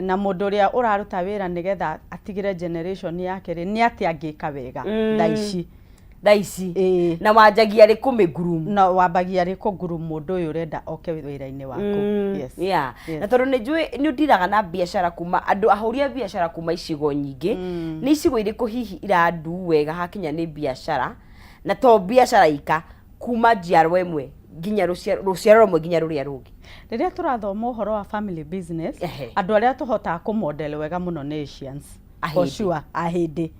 Na mũndũ ũrĩa ũraruta wĩra nĩgetha atigĩre generation yake rĩ, nĩ atĩa angĩka wega thaa ici? Thaa ici. Ĩĩ. Na wanjagia rĩ kũmĩ groom? Na wambagia rĩ kũ-groom mũndũ ũyũ ũrenda oke wĩra-inĩ waku? Yes. Na tondũ nĩ njũĩ nĩ ũndiraga na biacara kuma andũ ahũri a biacara kuma icigo nyingĩ, nĩ icigo irĩkũ hihi irandu wega hakinya nĩ biacara, na to biacara ika, kuma njiarwa ĩmwe nginya rũciaro rũmwe nginya rũrĩa rũngĩ? Rĩrĩa tũrathoma ũhoro wa family business, andũ arĩa tũhotaga kũ-model wega mũno nĩ Asians. For Ahĩndĩ. sure, ahĩndĩ,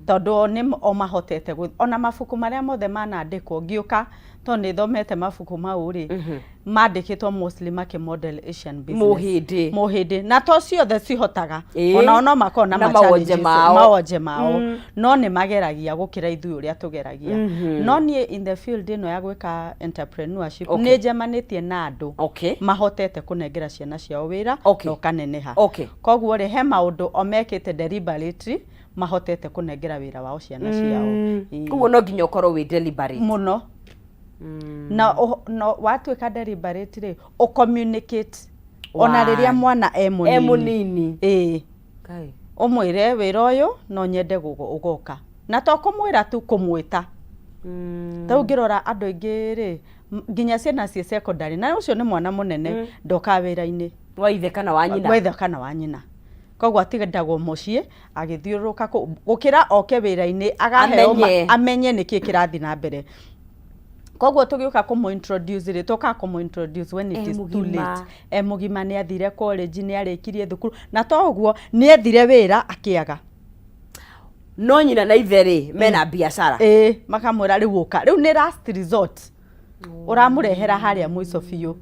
tondũ o nĩ o mahotete ona mabuku marĩa mothe manandĩkwo ngĩũka, tondũ nĩ thomete mabuku mau rĩ, mandĩkĩtwo mostly makĩ model Asian business. Mũhĩndĩ. Mũhĩndĩ, na to ciothe cihotaga. Onao no makoragwo na Na ma mawonje challenges, mao. Mawonje mao, no nĩ mageragia gũkĩra ithuĩ ũrĩa tũgeragia. No niĩ in the field ĩno ya gwĩka entrepreneurship, nĩ njemanĩtie na andũ mahotete kũnengera ciana ciao wĩra na ũkaneneha. Koguo rĩ, he maũndũ o mekĩte deliberately mahotete kũnengera wĩra wao ciana ciao. Ĩĩ. Koguo no nginya ũkorwo wĩ deliberate. Mũno. Na no watuĩka deliberate rĩ, ũ-communicate ona rĩrĩa mwana e mũnini. E mũnini. Ĩĩ. Kai. Ũmwĩre wĩra ũyũ no nyende ũgoka, na to kũmwĩra tu, kũmwĩta. Ta rĩu ngĩrora andũ aingĩ rĩ, nginya ciana ciĩ secondary, na ũcio nĩ mwana mũnene, ndokaga wĩra-inĩ wa ithe kana wa nyina. Wa ithe kana wa nyina. Koguo atigandagwo mũciĩ agĩthiũrũrũka kũu gũkĩra oke wĩra-inĩ agaheo Amenye. Amenye nĩkĩ kĩrathiĩ na mbere. Koguo tũgĩũka kũmũ introduce rĩ, tũkaga kũmũ introduce when it E is too mũgima. late. E mũgima, nĩ athire college, nĩ arĩkirie thukuru, na to ũguo, nĩ ethire wĩra akĩaga. No nyina na ithe rĩ, mena biacara. Ĩĩ, makamwĩra rĩu ũka, rĩu nĩ last resort, ũramũrehera harĩa mũico biũ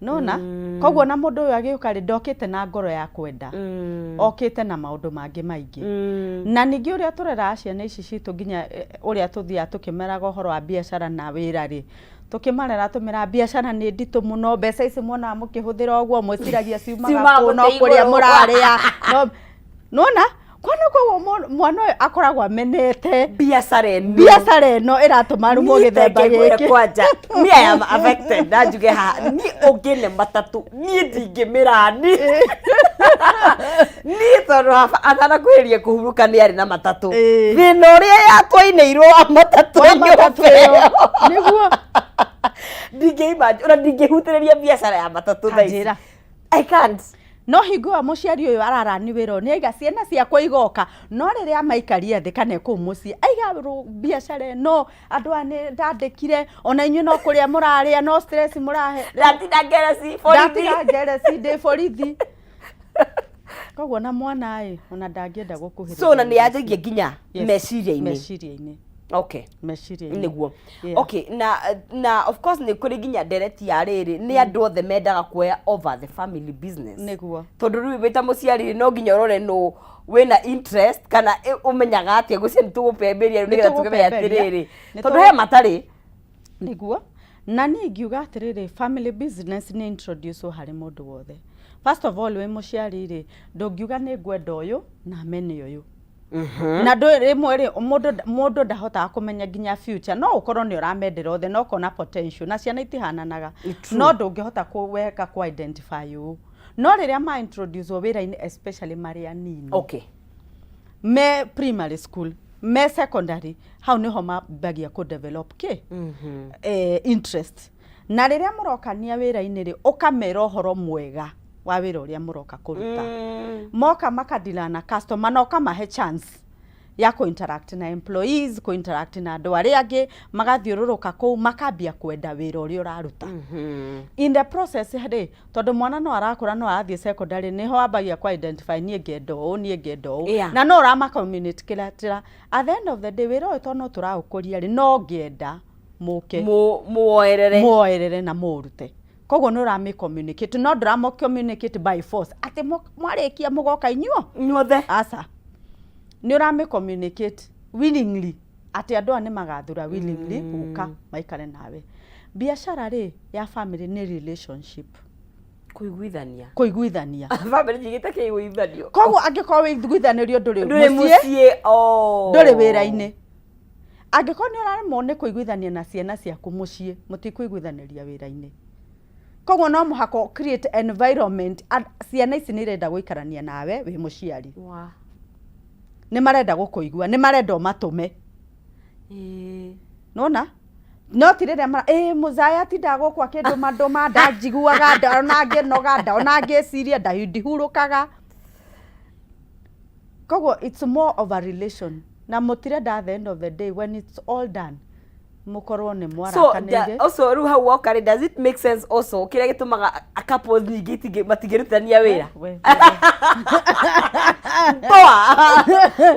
nona. Koguo na mũndũ ũyũ agĩũka rĩ, ndokĩte na ngoro ya kwenda, okĩte na maũndũ mangĩ maingĩ. Na ningĩ ũrĩa tũreraga ciana ici citũ, nginya ũrĩa tũthiaga tũkĩmeraga ũhoro wa biacara na wĩra rĩ, tũkĩmarera tũmeraga biacara nĩ nditũ mũno, mbeca ici mwonaga mũkĩhũthĩra ũguo mwĩciragia ciumaga Ciumaga kũ, no mũtĩ kũrĩa igũrũ. Mũrarĩa no nona kwana. Koguo mwana ũyũ akoragwo amenete biacara ĩno. Biacara ĩno ĩratũma rumwo gĩthemba gĩkĩ. Kwanja me, I am affected. Na njuge haha, niĩ ũngĩne matatũ, niĩ ndingĩmĩrani niĩ, tondũ baba atanakuhĩrĩria kũhurũka nĩ arĩ na matatũ. Thĩna ũrĩa yatwainĩirwo wa matatũ Wa matatũ nyũmba ĩyo. ĩyo. Nĩguo. Ndingĩ imagine ona ndingĩhutĩrĩria biacara ya matatũ thaa ici. Kanjĩra. I can't. No hingo ĩyo mũciari ũyũ ararani wĩra ũyũ, nĩ aiga ciana ciakwa igoka, no rĩrĩa amaikaria thĩ kana kũu mũciĩ aiga biacara ĩno, andũ aya nĩ ndandĩkire, ona inyuĩ no kũrĩa mũrarĩa, no stress mũrahe. Ndatinda ngereci borithi. Ndatiga ngereci ndĩ borithi. Koguo na mwana ĩ ona ndangĩenda gũkuhĩrĩria. So na nĩ yanjagia nginya Yes, meciria-inĩ. Meciria-inĩ. Meciria-inĩ. Nĩguo. Okay, na of course nĩ kũrĩ nginya ndereti ya rĩrĩ, nĩ andũ othe mendaga kuoya over the family business? Nĩguo. Tondũ rĩu wĩ ta mũciari no nginya ũrore nũ wĩna interest, kana ũmenyaga atĩa gwĩcia nĩ tũgũpemberia rĩu Nĩ nĩgetha tũkĩmenya tũgũpemberia. atĩrĩrĩ Nĩ tondũ he matarĩ? Nĩguo, na niĩ ingiuga atĩrĩrĩ, family business nĩ introduce harĩ mũndũ wothe. First of all, wĩ mũciari rĩ, ndũngiuga nĩ ngwenda ũyũ na mene ũyũ, na ndũ rĩmwe rĩ, mũndũ ndahotaga kũmenya nginya future. No ũkorwo nĩ ũramendera othe no ũkona potential, na ciana itihananaga. True. No ndũngĩhota wega ku identify ũũ, no rĩrĩa ma introduce wĩra-inĩ, especially marĩ anini, me primary school, me secondary, hau niho mambagia kũ develop kĩ interest. Na rĩrĩa mũrokania wĩra-inĩ rĩ, ũkamera ũhoro mwega wa wĩra ũrĩa mũroka kũruta. Moka makadila na customer, na ũkamahe chance ya kũ interact na employees, kũ interact na andũ arĩa angĩ, magathiũrũrũka kũu, makambia kwenda wĩra ũrĩa ũraruta. In the process rĩ, tondũ mwana no arakũra, no arathiĩ secondary, nĩho ambagia ku identify, niĩ ngenda ũũ, niĩ ngenda ũũ. Na no ũrama communicate at the end of the day, wĩra ũyũ tondũ no tũraũkũria rĩ, no ngĩenda mũke Muoerere. Muoerere na mũũrute. Koguo nĩ ũramĩ communicate, no ndũramũ communicate by force atĩ mwarĩkia mũgoka inyuo inyuothe. Aca, nĩ ũramĩ communicate willingly, atĩ andũ aya nĩ magathura willingly gũka maikare nawe. Biacara rĩ ya family nĩ relationship. Kũiguithania. Kũiguithania. Family njigĩte kĩiguithanio. Koguo angĩkorwo wĩiguithanĩrio ndũrĩ ndũrĩ mũciĩ, mũciĩ, oh. Ndũrĩ wĩra-inĩ. Angĩkorwo nĩ ũraremwo nĩ kũiguithania na ciana ciaku mũciĩ, mũtikũiguithanĩria wĩra-inĩ. Koguo no mũhaka ũ create environment ciana ici nĩ irenda gũikarania nawe wĩ mũciari. Nĩ marenda gũkũigua, nĩ marenda ũmatũme. Nona no ti rĩrĩa mara ĩ mũzaya atindaga gũkũ akĩndũmandũma, ndanjiguaga, ndona ngĩnoga, ndona ngĩciria, ndihurũkaga. Koguo it's more of a relation na mũtirenda at the end of the day, when it's all done, mũkorwo nĩ So mwarakanĩire. Also rĩu hau woka rĩ, does it make sense also kĩrĩa gĩtũmaga a couples nyingĩ matingĩrutithania wĩra? We. Mpoa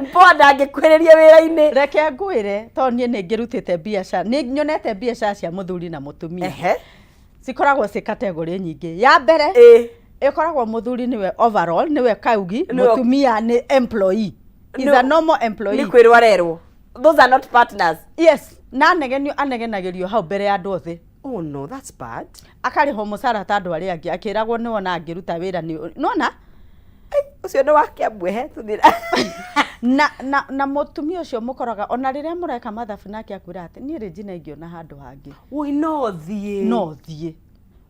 mpoa ndangĩkuhĩrĩria wĩra-inĩ. Reke ngwĩre, tondũ niĩ nĩ ngĩrutĩte biacara, nĩ nyonete biacara cia mũthuri na mũtumia. Cikoragwo ciĩ category nyingĩ. Ya mbere, ĩkoragwo mũthuri nĩwe overall, nĩwe kaugi, mũtumia nĩ employee. He's a normal employee. Nĩ kwĩrwo arerwo those are not partners. Yes, na anegenio, anegenagĩrio hau mbere ya andũ othe. Oh no, that's bad. Akarĩhwo mũcara ta andũ arĩa angĩ, akĩragwo nĩ wona angĩruta wĩra nĩ nona. Ũcio nĩ wa Kĩambu. Ehe, tũthire. Na mũtumia ũcio mũkoraga ona rĩrĩa mũreka mathabu nake akwĩra atĩ niĩ rĩ njina ingĩona handũ hangĩ. Ui, no thiĩ. No thiĩ,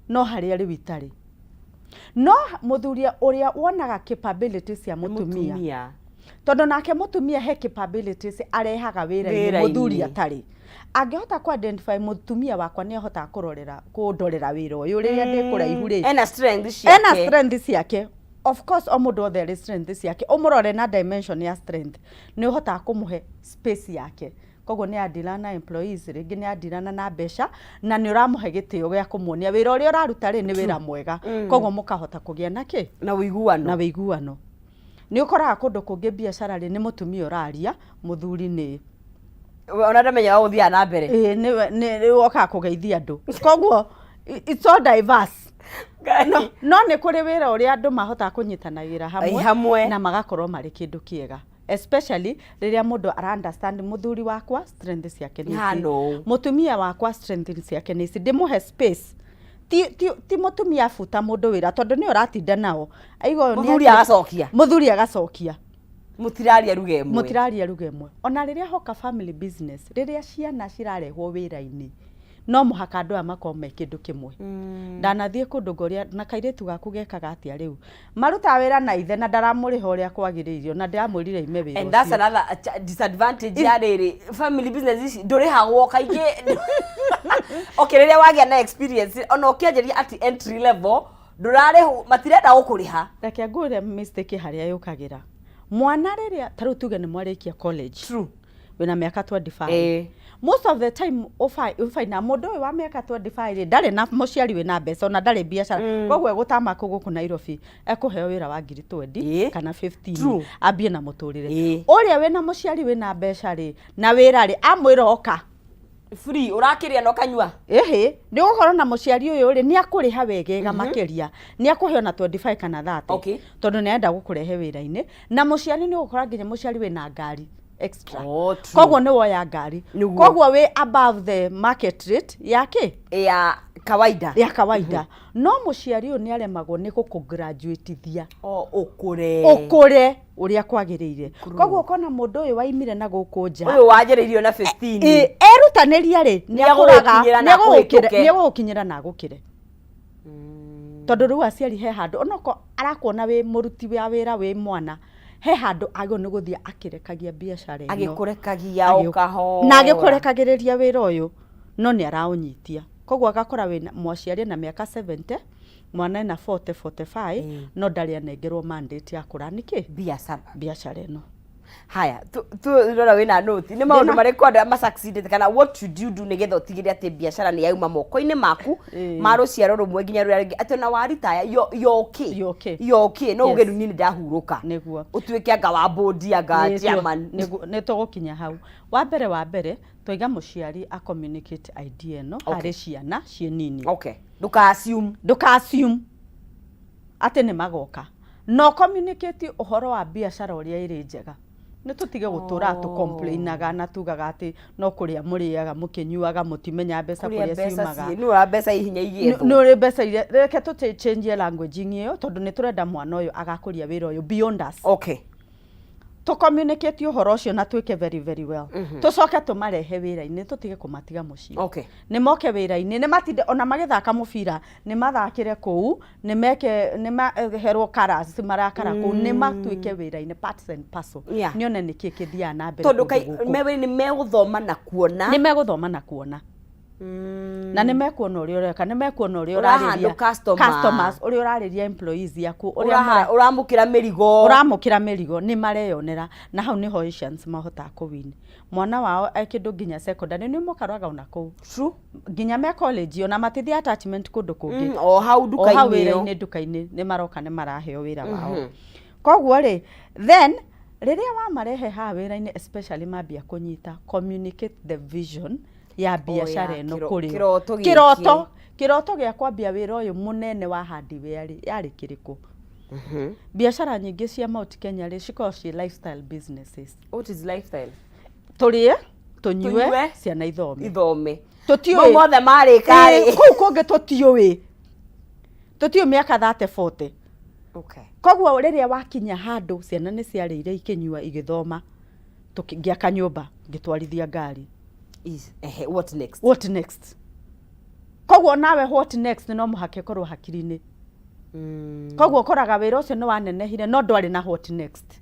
no harĩa rĩu itarĩ no mũthuri ũrĩa wonaga capabilities cia mũtumia. Mũtumia. Tondũ nake mũtumia he capabilities arehaga wĩra-inĩ Wĩra-inĩ. mũthuri atarĩ angĩhota ku identify. Mũtumia wakwa nĩ ahotaga kũrorera, kũndorera wĩra ũyũ rĩrĩa ndĩ kũraihu rĩ. Ena strength ciake. Ena strength ciake. Of course, o mũndũ othe arĩ strength ciake. Ũmũrore na dimension ya strength, nĩ ũhotaga kũmũhe space yake. Koguo nĩ adilana na employees, rĩngĩ nĩ adilana na mbeca, na nĩ ũramũhe gĩtĩo gĩa kũmuonia wĩra ũrĩa ũraruta rĩ nĩ wĩra mwega. Koguo mũkahota kũgĩa na kĩ? Na ũiguano. Na wĩiguano. Nĩ ũkoraga kũndũ kũngĩ biacara rĩ nĩ mũtumia ũraria, mũthuri nĩ Ona ndamenyaga gũthiaga na mbere. Ĩĩ, nĩwe nĩ wokaga kũgeithia andũ. Koguo it's all diverse. No nĩ kũrĩ wĩra ũrĩa andũ mahotaga kũnyitanagĩra hamwe, Hamwe. na magakorwo marĩ kĩndũ kĩega, especially rĩrĩa mũndũ ara understand mũthuri wakwa strength ciake nĩ ici. Hano ũũ. Mũtumia wakwa strength ciake nĩ ici, ndĩmũhe space. Ti mũtumia abuta mũndũ wĩra tondũ nĩ ũratinda nao aigua ũyũ nĩ Mũthuri agacokia. Mũthuri agacokia. Mũtiraria ruga ĩmwe. Mũtiraria ruga ĩmwe. Ona rĩrĩa hoka family business, rĩrĩa ciana cirarehwo wĩra-inĩ, no mũhaka andũ aya makorwo me kĩndũ kĩmwe. Ndanathiĩ kũndũ ngoria na kairĩtu gaku gekaga atĩa rĩu, marutaga wĩra na ithe na ndaramũrĩha ũrĩa kwagĩrĩire, na ndĩramwĩrire ime wĩra And that's ũcio. another disadvantage ya rĩrĩ family business ici, ndũrĩhagwo kaingĩ. Okay, rĩrĩa wagĩa na experience, ona ũkĩanjĩria at entry level, ndũrarĩhwo, matirenda gũkũrĩha. Reke ngwĩre mistake harĩa yũkagĩra. Mwana rĩrĩa ta rĩu tuge nĩ mwarĩkia college, wĩna mĩaka 25, most of the time ũbaina mũndũ ũyũ wa mĩaka 25 rĩ ndarĩ na mũciari wĩna mbeca, ona ndarĩ biacara. Koguo egũtama kũ gũkũ Nairobi ekũheo wĩra wa ngiri 20 kana 15, ambie na mũtũrĩre. Ũrĩa wĩna mũciari wĩna mbeca rĩ na wĩra rĩ amwĩra oka. Free ũrakĩrĩa na ũkanyua. Ĩhĩ, nĩ ũgũkorwo na mũciari ũyũ rĩ nĩ akũrĩha wegega makĩria, nĩ akũhe ona 25 kana 30, tondũ nĩ arenda gũkũrehe wĩra-inĩ. Na mũciari nĩ ũgũkora nginya mũciari wĩna ngari extra. Oh, true. Koguo nĩ woya ngari. Koguo wĩ above the market rate ya kĩ? Ya kawaida. Ya kawaida. No mũciari ũyũ nĩ aremagwo nĩ gũkũ-graduatithia. O ũkũre. Ũkũre ũrĩa kwagĩrĩire. Koguo ũkona mũndũ ũyũ waimire na gũkũ nja, Ũyũ wanjĩrĩirio na 15, ĩ erutanĩria rĩ nĩ akũraga. Nĩegũgũkinyĩra na akũhĩtũke. Nĩ egũgũkinyĩra na agũkĩre, tondũ rĩu aciari he handũ onoko arakuona wĩ mũruti wa wĩra, wĩ mwana, he handũ agĩrĩirwo nĩ gũthiĩ akĩrekagia biacara ĩno. Agĩkũrekagia o kahora. Na agĩkũrekagĩrĩria wĩra ũyũ no nĩ araũnyitia. Koguo agakora wĩna mũciari na mĩaka 70, mwana ena 40, 45, no ndarĩ anengerwo mandate ya kũrani kĩ? Biacara. Biacara ĩno. Haya, turora wĩna noti nĩ maũndũ Ndĩna- marĩkũ andũ arĩa ma-succeeded, kana what should you do nĩgetha ũtigĩrĩre atĩ biacara nĩ yauma moko-inĩ maku ma rũciaro rũmwe nginya rũrĩa rũngĩ, atĩ ona wa retire you're okay? You're okay. You're okay, no uge rĩu niĩ nĩ ndahurũka. Ũtuĩke anga wa board, anga chairman. Nĩ tũgũkinya hau. Wa mbere twaiga mũciari a communicate idea ĩno harĩ ciana ciĩ nini. Okay, ndũka assume. Ndũka assume atĩ nĩ magoka. No communicate ũhoro wa biacara ũrĩa ĩrĩ njega. Nĩ tũtige gũtũra tũcomplainaga na tugaga atĩ no kũrĩa mũrĩaga mũkĩnyuaga, mũtimenya mbeca kũrĩa kũrĩa mbeca ciumaga. Ciĩ nĩ ũra mbeca ihinya igĩethwo. Nĩ ũrĩ mbeca iria, reke tũchange language ĩyo, tondũ nĩ tũrenda mwana ũyũ agakũria wĩra ũyũ beyond us. Tũ communicate ũhoro ũcio na twĩke very very well. Tũcoke tũmarehe wĩra-inĩ, tũtige kũmatiga mũciĩ. Nĩ moke wĩra-inĩ, nĩ matinde ona magĩthaka mũbira, nĩ mathakĩre kũu, nĩ meke, nĩ maherwo colours marakara kũu, nĩ matuĩke wĩra-inĩ parts and parcel. Nĩ one nĩkĩ kĩthiaga na mbere tondũ kũndũ gũkũ. Me wĩra-inĩ megũthoma na kuona. Nĩ megũthoma na kuona. Na nĩ mekuona ũrĩa ũreka, nĩ mekuona ũrĩa ũrahandle ũrarĩria customer. Customers, ũrĩa ũrarĩria employees yaku, ũrĩa ũramũkĩra mĩrigo. Ũramũkĩra mĩrigo, nĩ mareyonera, na hau nĩho Asians mahotaga kũwin mwana wao e kĩndũ nginya secondary, nĩ mũkaroraga ona kũu. Nginya me college, ona matithiĩ attachment kũndũ kũngĩ. O hau O hau nduka-inĩ ĩyo. Wĩra-inĩ, nduka-inĩ, nĩ maroka, nĩ maraheo wĩra wao. Koguo rĩ, then rĩrĩa wamarehe haha wĩra-inĩ, especially mambia kũnyita, communicate the vision ya biacara ya ĩno kĩro- kũrĩ o. Kĩroto gĩkĩ. Kĩroto gĩa kwambia wĩra ũyũ mũnene wa hardware rĩ, yarĩ kĩrĩkũ? Biacara nyingĩ cia Mount Kenya rĩ, cikoragwo ciĩ lifestyle businesses. What is lifestyle? Tũrĩe, tũnyue, Tũnyue, ciana ithome. Ithome. Tũtiũĩ. Mau mothe marĩka Ĩĩ, rĩ. Kũu kũngĩ tũtiũĩ mĩaka 30, 40. Koguo rĩrĩa wakinya handũ ciana nĩ ciarĩire, ikĩnyua, igĩthoma, ngĩaka nyũmba, ngĩtwarithia ngari. Ehe, what next? What next? Koguo nawe what next no mũhaka ĩkorwo hakiri-inĩ. Koguo ũkoraga wĩra ũcio nĩ wanenehire, no ndwarĩ na what next,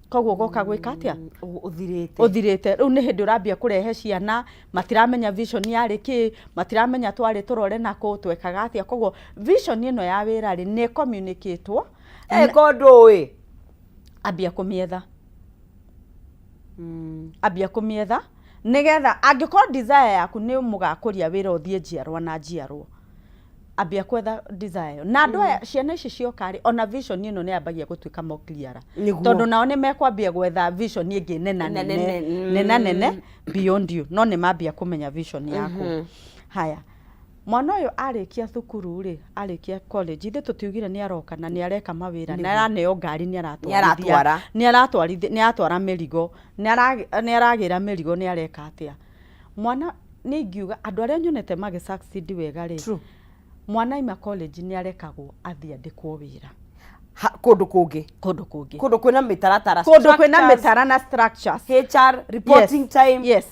koguo ũgoka gwĩka atĩa? Ũthirĩte. Ũthirĩte. Rĩu nĩ hĩndĩ ũrambia kũrehe ciana, matiramenya vision yarĩ kĩ, matiramenya twarĩ tũrore nakũ, twekaga atĩa. Koguo vision ĩno ya wĩra rĩ, nĩ communicatwo. Eko ndũĩ. Ambia kũmĩetha, ambia kũmĩetha, nĩgetha angĩkorwo desire yaku nĩ mũgakũria wĩra ũthiĩ njiarwa na njiarwa, ambia kwetha desire ĩyo. Na andũ aya, ciana ici cioka rĩ, ona vision ĩno nĩ yambagia gũtuĩka more clearer. Tondũ nao nĩ mekwambia gwetha vision ĩngĩ nena nene. Nene, Nena nene beyond you, no nĩ mambia kũmenya vision yaku. Haya, mwana ũyũ arĩkia thukuru rĩ, arĩkia college, ithuĩ tũtiugire nĩ aroka na nĩ areka mawĩra, nĩ araneo ngari, nĩ aratwarithia. Aratwara. Nĩ aratwarithia, nĩ aratwara mĩrigo, nĩ aragĩra mĩrigo, nĩ areka atĩa. Mwana nĩ ingiuga andũ arĩa nyonete magĩ succeed wega rĩ, mwana aima college nĩ arekagwo athiĩ andĩkwo wĩra. Kũndũ kũngĩ. Kũndũ kũngĩ. Kũndũ kwĩna mĩtaratara. Kũndũ kwĩna structures, mĩtara na structures. HR reporting time.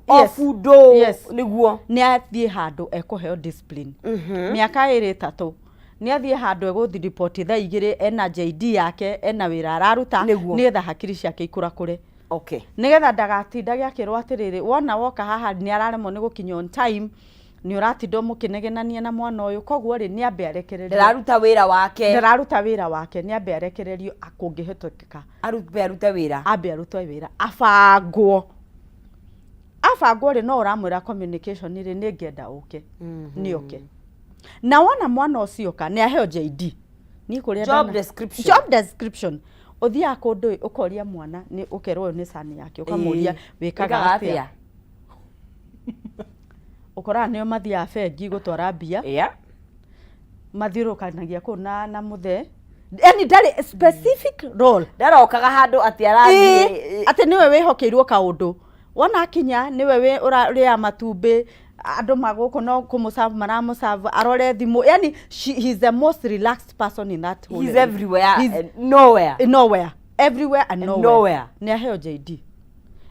Off ndo. Nĩguo. Nĩ athiĩ handũ ekũheo discipline mĩaka 2, 3, nĩ athiĩ handũ egũthi ripoti thaa 2, ena JD yake, ena wĩra araruta. Nĩgetha hakiri ciake ikũrakũre. Nĩgetha ndagatindage akĩrwo atĩrĩrĩ, wona woka haha nĩ araremwo nĩ gũkinya on time, nĩ ũratinda mũkĩnegenania na mwana ũyũ. Koguo rĩ, nĩ ambe arekererio. Ndararuta wĩra wake. Ndararuta wĩra wake, nĩ ambe arekererio kũngĩhĩtũkĩka. Arute arute wĩra. Ambe arute wĩra, abangwo. Abangwo rĩ, no ũramwĩra communication rĩ, nĩ ngenda ũke, nĩ oke. Na wona mwana ũcio oka, nĩ aheo JD, niĩ kũrĩa Job description. Job description. Ũthiaga kũndũ ĩ, ũkoria mwana, nĩ ũkerwo ũyũ nĩ cani yake, ũkamũria, wĩkaga Wĩkaga atĩa? Atĩa? Ũkoraga nĩo mathiaga bengi gũtwara mbia. Mathiũrũrũkanagia kũu na mũthee, yani ndarĩ specific role. Ndarokaga handũ atĩ arathiĩ. Atĩ nĩwe wĩhokeirwo kaũndũ, wona akinya nĩwe ũrĩaga matumbĩ, andũ magũkũ no kũmũserve, maramũserve, arore thimũ, yani he's the most relaxed person in that whole He's area. everywhere He's and nowhere. Nowhere, everywhere and And nowhere. Nowhere. Nĩ aheo JD,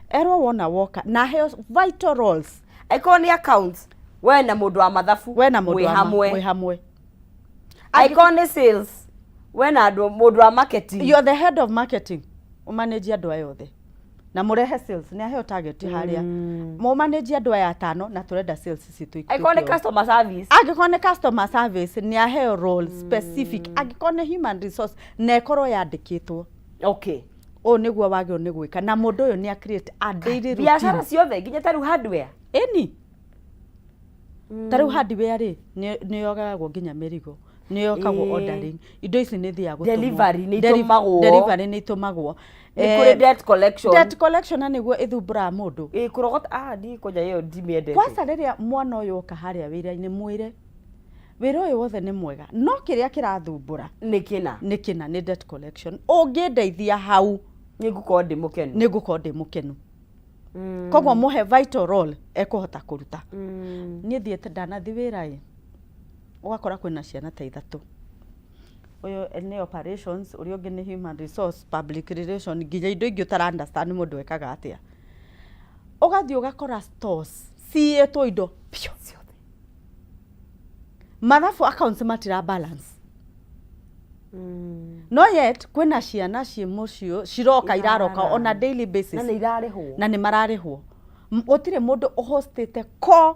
erwo wona woka, na aheo vital roles. Angĩkorwo nĩ accounts, we na mũndũ wa mathabu We na mũndũ mwĩ wa hamwe. Mwĩ hamwe. Angĩkorwo nĩ sales, we na andũ mũndũ wa marketing. You're the head of marketing, ũmanage andũ aya othe na mũrehe sales, nĩ aheo target harĩa, mũmanage andũ aya atano na tũrenda sales citũ Angĩkorwo nĩ ituĩke ũũ. Customer service. Angĩkorwo nĩ customer service, nĩ aheo role specific. Angĩkorwo nĩ human resource, na ĩkorwo yandĩkĩtwo, ũũ nĩguo wagĩrĩirwo nĩ gwĩka, na mũndũ ũyũ nĩ a create a daily Biacara routine. ciothe, nginya ta rĩu hardware. Ĩni, ta rĩu hardware rĩ, nĩ yogagwo nginya mĩrigo, nĩ yokagwo ordering, indo ici nĩ ithiaga gũtũmwo. Delivery nĩ itũmagwo. Delivery nĩ itũmagwo. Nĩ kũrĩ debt collection. Debt collection, na nĩguo ĩthumbũraga mũndũ. Ĩ, kũrogota, ah, ndikwanja ĩyo ndimĩendete. Kwanza rĩrĩa mwana ũyũ oka harĩa wĩra-inĩ, mwĩre wĩra ũyũ wothe nĩ mwega, no kĩrĩa kĩrathumbũra nĩ kĩna. Nĩ kĩna, nĩ debt collection. Ũngĩndeithia hau, nĩ ngũkorwo ndĩ mũkenu. Nĩ ngũkorwo ndĩ mũkenu. Koguo mũhe vital role ekũhota kũruta. Niĩ thiĩte, ndanathi wĩra ĩ, ũgakora kwĩna ciana ta ithatũ. Ũyũ nĩ operations, ũrĩa ũngĩ nĩ human resource, public relation, nginya indo ingĩ ũtara understand mũndũ ekaga atĩa. Ũgathiĩ ũgakora stores ciyĩtwo indo biũ ciothe. Mathabu, accounts matira balance. No yet kwĩna ciana ciĩ mũciĩ ciroka, iraroka on a daily basis. Na nĩ irarĩhwo. Na nĩ mararĩhwo. Gũtirĩ mũndũ ũhostĩte core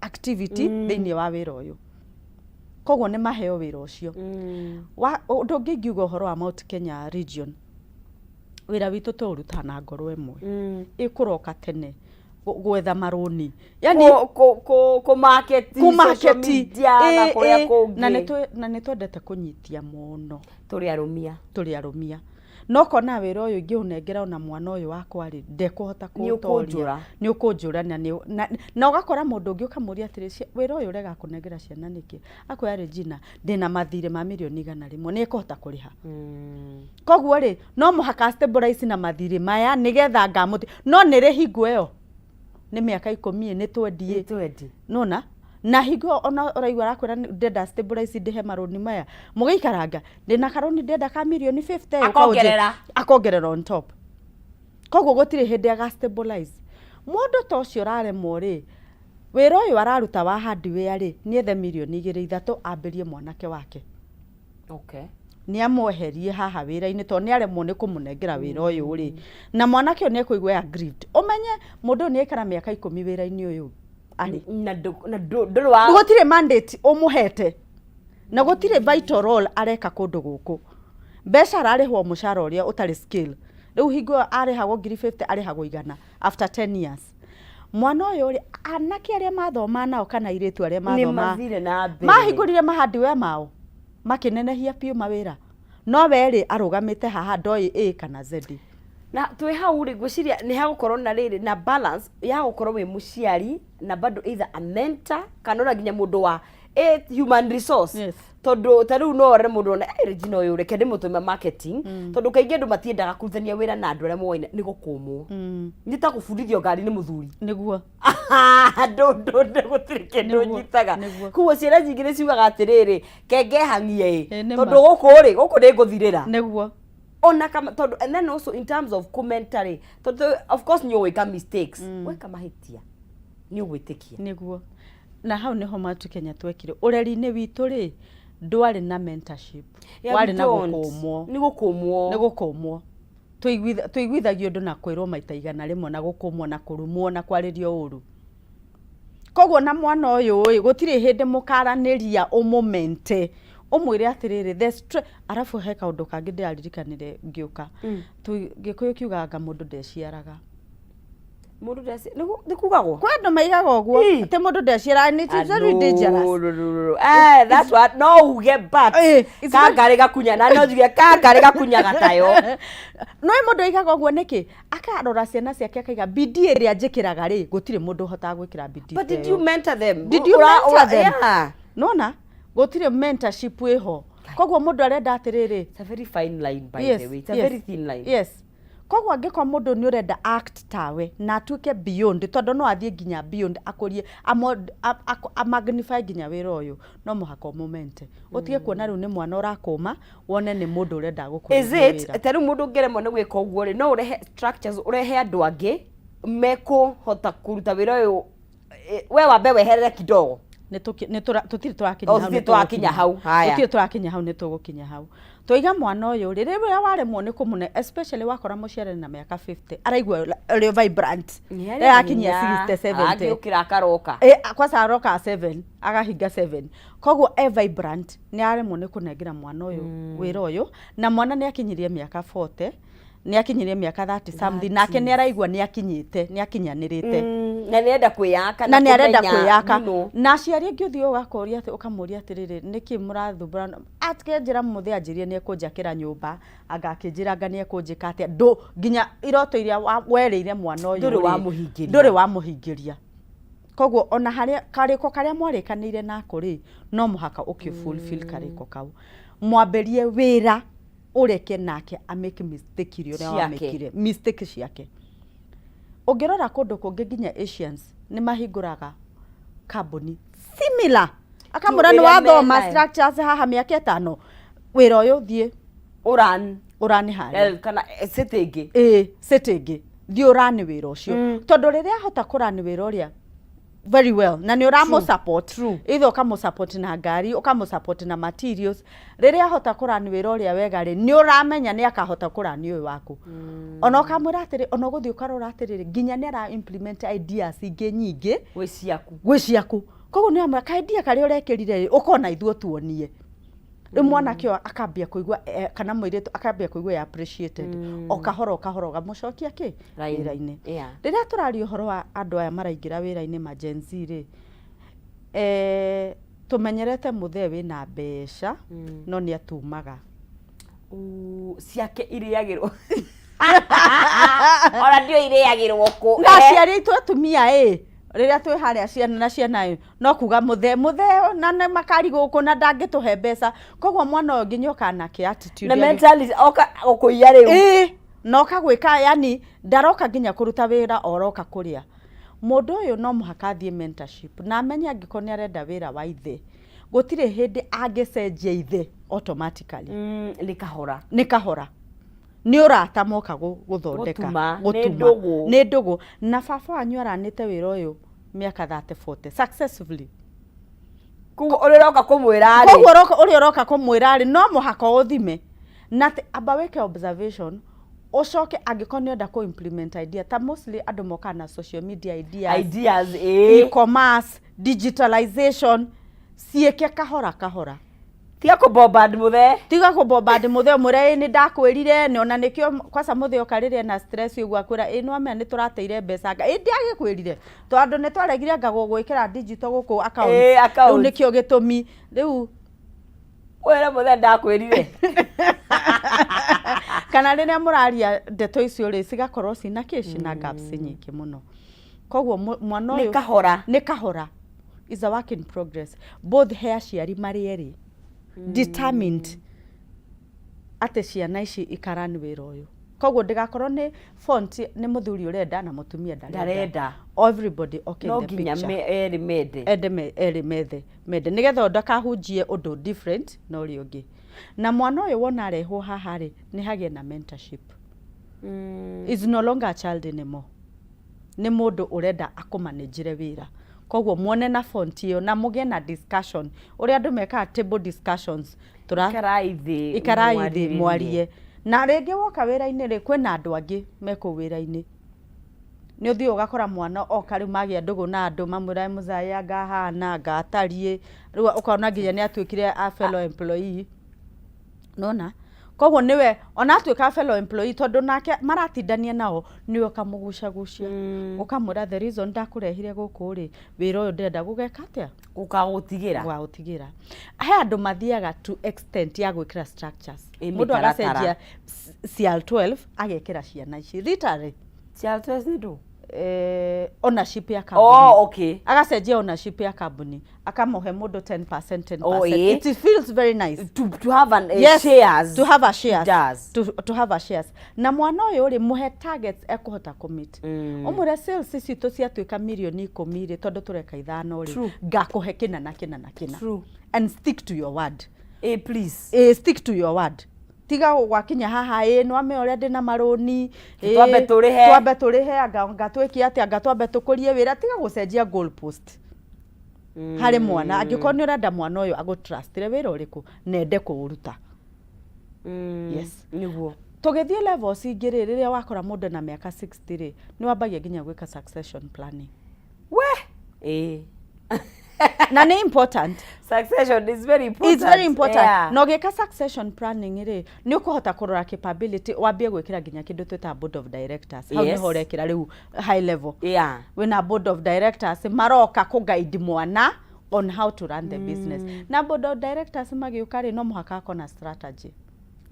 activity thĩinĩ wa wĩra ũyũ, koguo nĩ maheo wĩra ũcio. Ũndũ ũngĩ ingiuga ũhoro wa Mount Kenya region, wĩra witũ tũũrutaga na ngoro ĩmwe. Ĩkũroka tene gwetha marũni, yani Kũ market, social kũmarket media na kũrĩa kũngĩ. Na nĩ twendete kũnyitia mũno. Tũrĩ arũmia. Tũrĩ arũmia, no kona wĩra ũyũ ingĩũnengera ona mwana ũyũ wakwa rĩ, ndekũhota Nĩ kũũtoria. Ũkũnjũra. Nĩ ũkũnjũra na ũgakora mũndũ ũngĩ ũkamũria atĩrĩ, "Wĩra ũyũ ũrega kũnengera ciana nĩkĩ?" Akwĩra, "Regina, ndĩna mathirĩ ma mirioni 100, nĩ ekũhota kũrĩha." Koguo rĩ, no mũhaka stabilize na mathirĩ maya nĩgetha ngamũti no nĩ rĩ hingo ĩyo nĩ mĩaka 10 nĩ twendie. Nĩ twendi. Nona na hingo ona ũraigua arakwĩra, "Ndenda stabilize ndĩhe marũni maya." Mũgĩikaranga, "Ndĩna karũni ndĩrenda ka mirioni 50." Akongerera. Akongerera on top. Koguo gũtirĩ hĩndĩ aga stabilize. Mũndũ ta ũcio ũraremwo rĩ, wĩra ũyũ araruta wa hardware rĩ, nĩ ethe mirioni 2, 3 ambĩrie mwanake wake. Nĩ amweherie haha wĩra-inĩ tondũ nĩ aremwo nĩ kũmũnengera wĩra ũyũ rĩ, na mwanake ũyũ nĩ ekũigua aggrieved. Ũmenye mũndũ ũyũ nĩ aikara mĩaka 10 wĩra-inĩ ũyũ arĩ. Na ndũrĩ wa Gũtirĩ mandate ũmũhete na gũtirĩ vital role areka kũndũ gũkũ. Mbeca ararĩhwo mũcara ũrĩa ũtarĩ scale. Rĩu hingo ĩyo arĩhagwo ngiri 50, arĩhagwo 100 after 10 years. Mwana ũyũ rĩ, anake arĩa mathoma nao kana airĩtu arĩa nĩ mathoma mathire na mbere. Mahingũrire mahardware mao, makĩnenehia biũ mawĩra, no we rĩ, arũgamĩte haha ndoĩ A kana Z. Na twĩ hau rĩ, ngwĩciria nĩ hagũkorwo na rĩrĩ na balance ya gũkorwo wĩ mũciari na bado either a mentor kana ona nginya mũndũ wa human resource. Tondũ ta rĩu no orere mũndũ one, "Eh, Regina ũyũ, reke ndĩmũtũme marketing," tondũ kaingĩ andũ matiendaga kũrutithania wĩra na andũ arĩa moaine nĩ gũkũmwo. Nĩ ta gũbundithio ngari nĩ mũthuri. Andũ ndũ gũtirĩ kĩndũ nyitaga. Koguo ciana nyingĩ nĩ ciugaga atĩrĩrĩ, kenge hang'ie ĩ Ĩ, nĩ ma. Tondũ gũkũ rĩ, gũkũ nĩ ngũthirĩra. Ona kama tondũ, and then also in terms of commentary, tondũ of course nĩ ũgwĩka mistakes, weka mahĩtia nĩ ũgwĩtĩkia. Nĩguo, na hau nĩho Mount Kenya twekire ũreri-inĩ witũ rĩ, ndwarĩ na mentorship. Yeah, we Warĩ na don't. gũkũmwo. Nĩ gũkũmwo. Nĩ gũkũmwo. Tũiguithagio ũndũ na kwĩrwo maita 100 na gũkũmwo na kũrumwo na kwarĩrio ũru. Koguo na mwana ũyũ ĩ, gũtirĩ hĩndĩ mũkaranĩria ũmũmente, ũmwĩre atĩrĩrĩ the arabu he kaũndũ kangĩ ndĩraririkanire ngĩũka. Gĩkũyũ kiugaga anga mũndũ ndeciaraga. Mũndũ ndeci nĩ kugagwo. Kwĩ andũ maigaga ũguo atĩ mũndũ ndeciaraga, and it is very dangerous. Eh, that's what no uge, but It's kangarĩ gakunya na no njuge kangarĩ gakunyaga tayo. No mũndũ aigaga ũguo nĩkĩ? Akarora ciana ciake akaiga, "Bidii ĩrĩa njĩkĩraga rĩ, gũtirĩ mũndũ ũhotaga gwĩkĩra bidii But ta did ĩyo." you mentor them? Did you mentor them? Yeah. Nona gũtirĩ mentorship ĩho, koguo mũndũ arenda atĩrĩrĩ, It's a very fine line, by the way. It's a very thin line. Yes, koguo angĩkorwo mũndũ nĩ ũrenda act tawe na atuĩke beyond, tondũ no athiĩ nginya beyond, akũrie, amagnify nginya wĩra ũyũ, no mũhaka ũmũmente, ũtige kuona rĩu nĩ mwana ũrakũma, wone nĩ mũndũ ũrenda Is gũkũria it wĩra. Ta rĩu mũndũ ũngĩremwo nĩ gwĩka ũguo rĩ, no ũrehe structures, ũrehe andũ angĩ mekũhota kũruta wĩra ũyũ, we wambe weherere kidogo? Nĩ tũtirĩ tũrakinya Oh, hau. tũtirĩ Nĩ tũrakinya tũgũkinya. hau, haya. Tũtirĩ tũrakinya hau, nĩ tũgũkinya hau. Twaiga mwana ũyũ rĩ, rĩrĩa waremwo nĩ kũmũne, especially wakora mũciari na mĩaka 50 araigua ũrĩ vibrant, arakinyia 60, 70. Angĩũkĩra akaroka. Kwanza aroka 7, agahinga 7, koguo e vibrant. Nĩ aremwo nĩ kũnengera mwana ũyũ wĩra ũyũ, na mwana nĩ akinyirie mĩaka 40, nĩ akinyirie mĩaka 30 something, nake nĩ araigua nĩ akinyĩte, nĩ akinyanĩrĩte. Na nĩ arenda kwĩyaka. Na nĩ arenda kũmenya, kwĩyaka. Na aciari angĩ ũthiĩ ũgakoria atĩ, ũkamũria atĩrĩrĩ, "Nĩkĩ mũrathumbũra?" Atĩke njĩra mũthĩ anjĩrie nĩ ekũnjakĩra nyũmba, anga akĩnjĩra anga nĩ ekũnjĩka atĩa, ndũ nginya iroto iria werĩire mwana ũyũ Ndũrĩ rĩ, wamũhingĩria. Ndũrĩ wamũhingĩria. Koguo ona harĩa karĩko karĩa mwarĩkanĩire nako rĩ, no mũhaka ũkĩ fulfill karĩko kau, mwambĩrie wĩra, ũreke nake a make mistake iria ũrĩa Ciake. wamĩkire mistake ciake. Ũngĩrora kũndũ kũngĩ nginya Asians nĩ mahingũraga kambuni similar. Akamwĩra nĩ Ĩrĩa wathoma menayo. structures haha mĩaka 5, wĩra ũyũ thiĩ ũran ũrani harĩa. Kana city ĩngĩ. Ĩĩ, city ĩngĩ, thiĩ ũrani wĩra ũcio. Tondũ rĩrĩa ahota kũrani wĩra ũrĩa very well na nĩ ũramũ support, either ũkamũ support na ngari, ũkamũ support na materials, rĩrĩa ahota kũrani wĩra ũrĩa wega rĩ, nĩ ũramenya nĩ akahota kũrani ũyũ waku. Ona ũkamwĩra atĩrĩ, ona ũgũthiĩ ũkarora atĩrĩrĩ, nginya nĩ ara implement ideas ingĩ nyingĩ gwĩ ciaku. Gwĩ ciaku. Koguo nĩ amwĩra ka idea karĩa ũrekĩrire rĩ, ũkona ithuĩ tuonie rĩu mwanake ũyũ akambia kũigua kana mũirĩtu akambia kũigua e appreciated o kahora o kahora, ũgamũcokia kĩ Line. wĩra-inĩ. Rĩrĩa tũraria ũhoro wa andũ aya maraingĩra wĩra-inĩ ma Gen Z rĩ, tũmenyerete mũthee wĩna mbeca no nĩ atumaga. Ciake irĩagĩrwo, ona ndio irĩagĩrwo kũ. Na aciari aitũ atumia ĩ, rĩrĩa twĩ harĩa ciana na ciana ĩ, no kuga mũthee mũthee na nĩ makari gũkũ na ndangĩtũhe mbeca, koguo mwana ũyũ nginya oka na kĩ attitude na mentality oka gũkũiya rĩu. Ĩĩ, na oka gwĩka, yani ndaroka nginya kũruta wĩra, oroka kũrĩa. Mũndũ ũyũ no mũhaka athiĩ mentorship na amenye angĩkorwo nĩ arenda wĩra wa ithe, gũtirĩ hĩndĩ angĩcenjia ithe automatically. Nĩ kahora. Nĩ kahora, nĩ ũrata moka gũthondeka. Gũtuma, nĩ Gũtuma. ndũgũ. Nĩ ndũgũ na baba wanyu aranĩte wĩra ũyũ mĩaka 30, 40 successfully. Koguo ũrĩa ũroka kũmwĩra rĩ, Koguo ũrĩa ũroka kũmwĩra rĩ, no mũhaka ũthime na atĩ amba wĩke observation, ũcoke angĩkorwo nĩ ũrenda kũ implement idea, ta mostly andũ mokaga na social media ideas, ideas ĩĩ, e-commerce, digitalization, ciĩke kahora kahora. Tiga kũbombard mũthee. Tiga kũbombard mũthee, ũmwĩre, "Ĩ, nĩ ndakwĩrire," nĩ ona nĩkĩo kwaca mũthee oka rĩrĩa ena stress ũguo, akwĩra, "Ĩ, nĩwamenya nĩ tũrateire mbeca." Anga ĩ ndiagĩkwĩrire tondũ nĩ twaregire anga gũgwĩkĩra digital gũkũ account. Ĩ, account. Rĩu nĩkĩo gĩtũmi rĩu. Wĩre mũthee ndakwĩrire. Kana rĩrĩa mũraria ndeto icio rĩ, cigakorwo cina kĩ, cina gaps nyingĩ mũno. Koguo mwana nĩ ũyũ kahora. Nĩ kahora, is a work in progress, both he aciari marĩ erĩ determined atĩ ciana ici ikarani wĩra ũyũ. Koguo ndĩgakorwo nĩ font nĩ mũthuri ũrenda na mũtumia ndarenda. Ndarenda. Everybody okay no in the nginya picture. Erĩ mende. Ende erĩ methe mende, nĩgetha ndakahunjie ũndũ different na ũrĩa ũngĩ. Na mwana ũyũ wona arehwo haha rĩ, nĩ hagĩe na mentorship. Is no longer a child anymore, nĩ mũndũ ũrenda akũmanĩnjĩre wĩra. Koguo muone na font ĩyo na mũgĩe na discussion ũrĩa andũ mekaga table discussions. Tũra ikarai thĩ. Ikarai thĩ. Mwarĩrĩrie. Mwarie. Na rĩngĩ woka wĩra-inĩ rĩ, kwĩna andũ angĩ me kũu wĩra-inĩ, nĩ ũthiĩ ũgakora mwana oka rĩu magĩa ndũgũ na andũ, mamwĩra mũcaya anga ahana anga atariĩ, rĩu ũkona nginya nĩ atuĩkire a fellow employee nona. Koguo nĩwe ona atuĩka fellow employee, tondũ nake maratindania nao, nĩwe ũkamũgucagucia, ũkamwĩra, "The reason ndakũrehire gũkũ rĩ, wĩra ũyũ ndĩrenda gũgeka atĩa?" Gũkagũtigĩra. Gũgagũtigĩra. He andũ mathiaga to extent ya gwĩkĩra structures. Ĩ, mũndũ mĩtaratara. agacenjia CR12 agekĩra ciana ici literally. Ciana nĩ ndũ? Ownership ya kambuni. Oh, okay. Agacenjia ownership ya kambuni, akamũhe mũndũ 10%, 10%. Oh, ĩ. It feels very nice. To have an Yes, shares. To have a shares. It does. To have a shares. Na mwana ũyũ rĩ, mũhe targets ekũhota kũmeet. Ũmwĩre sales citũ ciatuĩka mirioni 10 rĩ, tondũ tũreka 5 rĩ, ngakũhe kĩna na kĩna na kĩna. And stick to your word. Please. Stick to your word. Tiga gwakinya haha, ĩ nwame ũrĩa ndĩna marũni, ĩ, Twambe tũrĩhe. Twambe tũrĩhe, anga anga twĩke atĩa, anga twambe tũkũrie wĩra. Tiga gũcenjia goal post harĩ mwana angĩkorwo nĩ ũrenda mwana ũyũ agũtrustire wĩra ũrĩkũ na ende kũũruta. Yes. Nĩguo. Tũgĩthiĩ levels ingĩ rĩ, rĩrĩa wakora mũndũ na mĩaka 60 rĩ, nĩ wambagia nginya gwĩka succession planning. We ĩ. Na nĩ important. Succession is very important. It's very important. Na ũgĩka succession planning rĩ, nĩ ũkũhota kũrora capability, wambie gwĩkĩra nginya kĩndũ twĩtaga board of directors. Hau nĩho ũrekĩra rĩu high level. Wĩna board of directors maroka kũguide mwana on how to run the business. Na board of directors magĩũka rĩ, no mũhaka akorwo na strategy.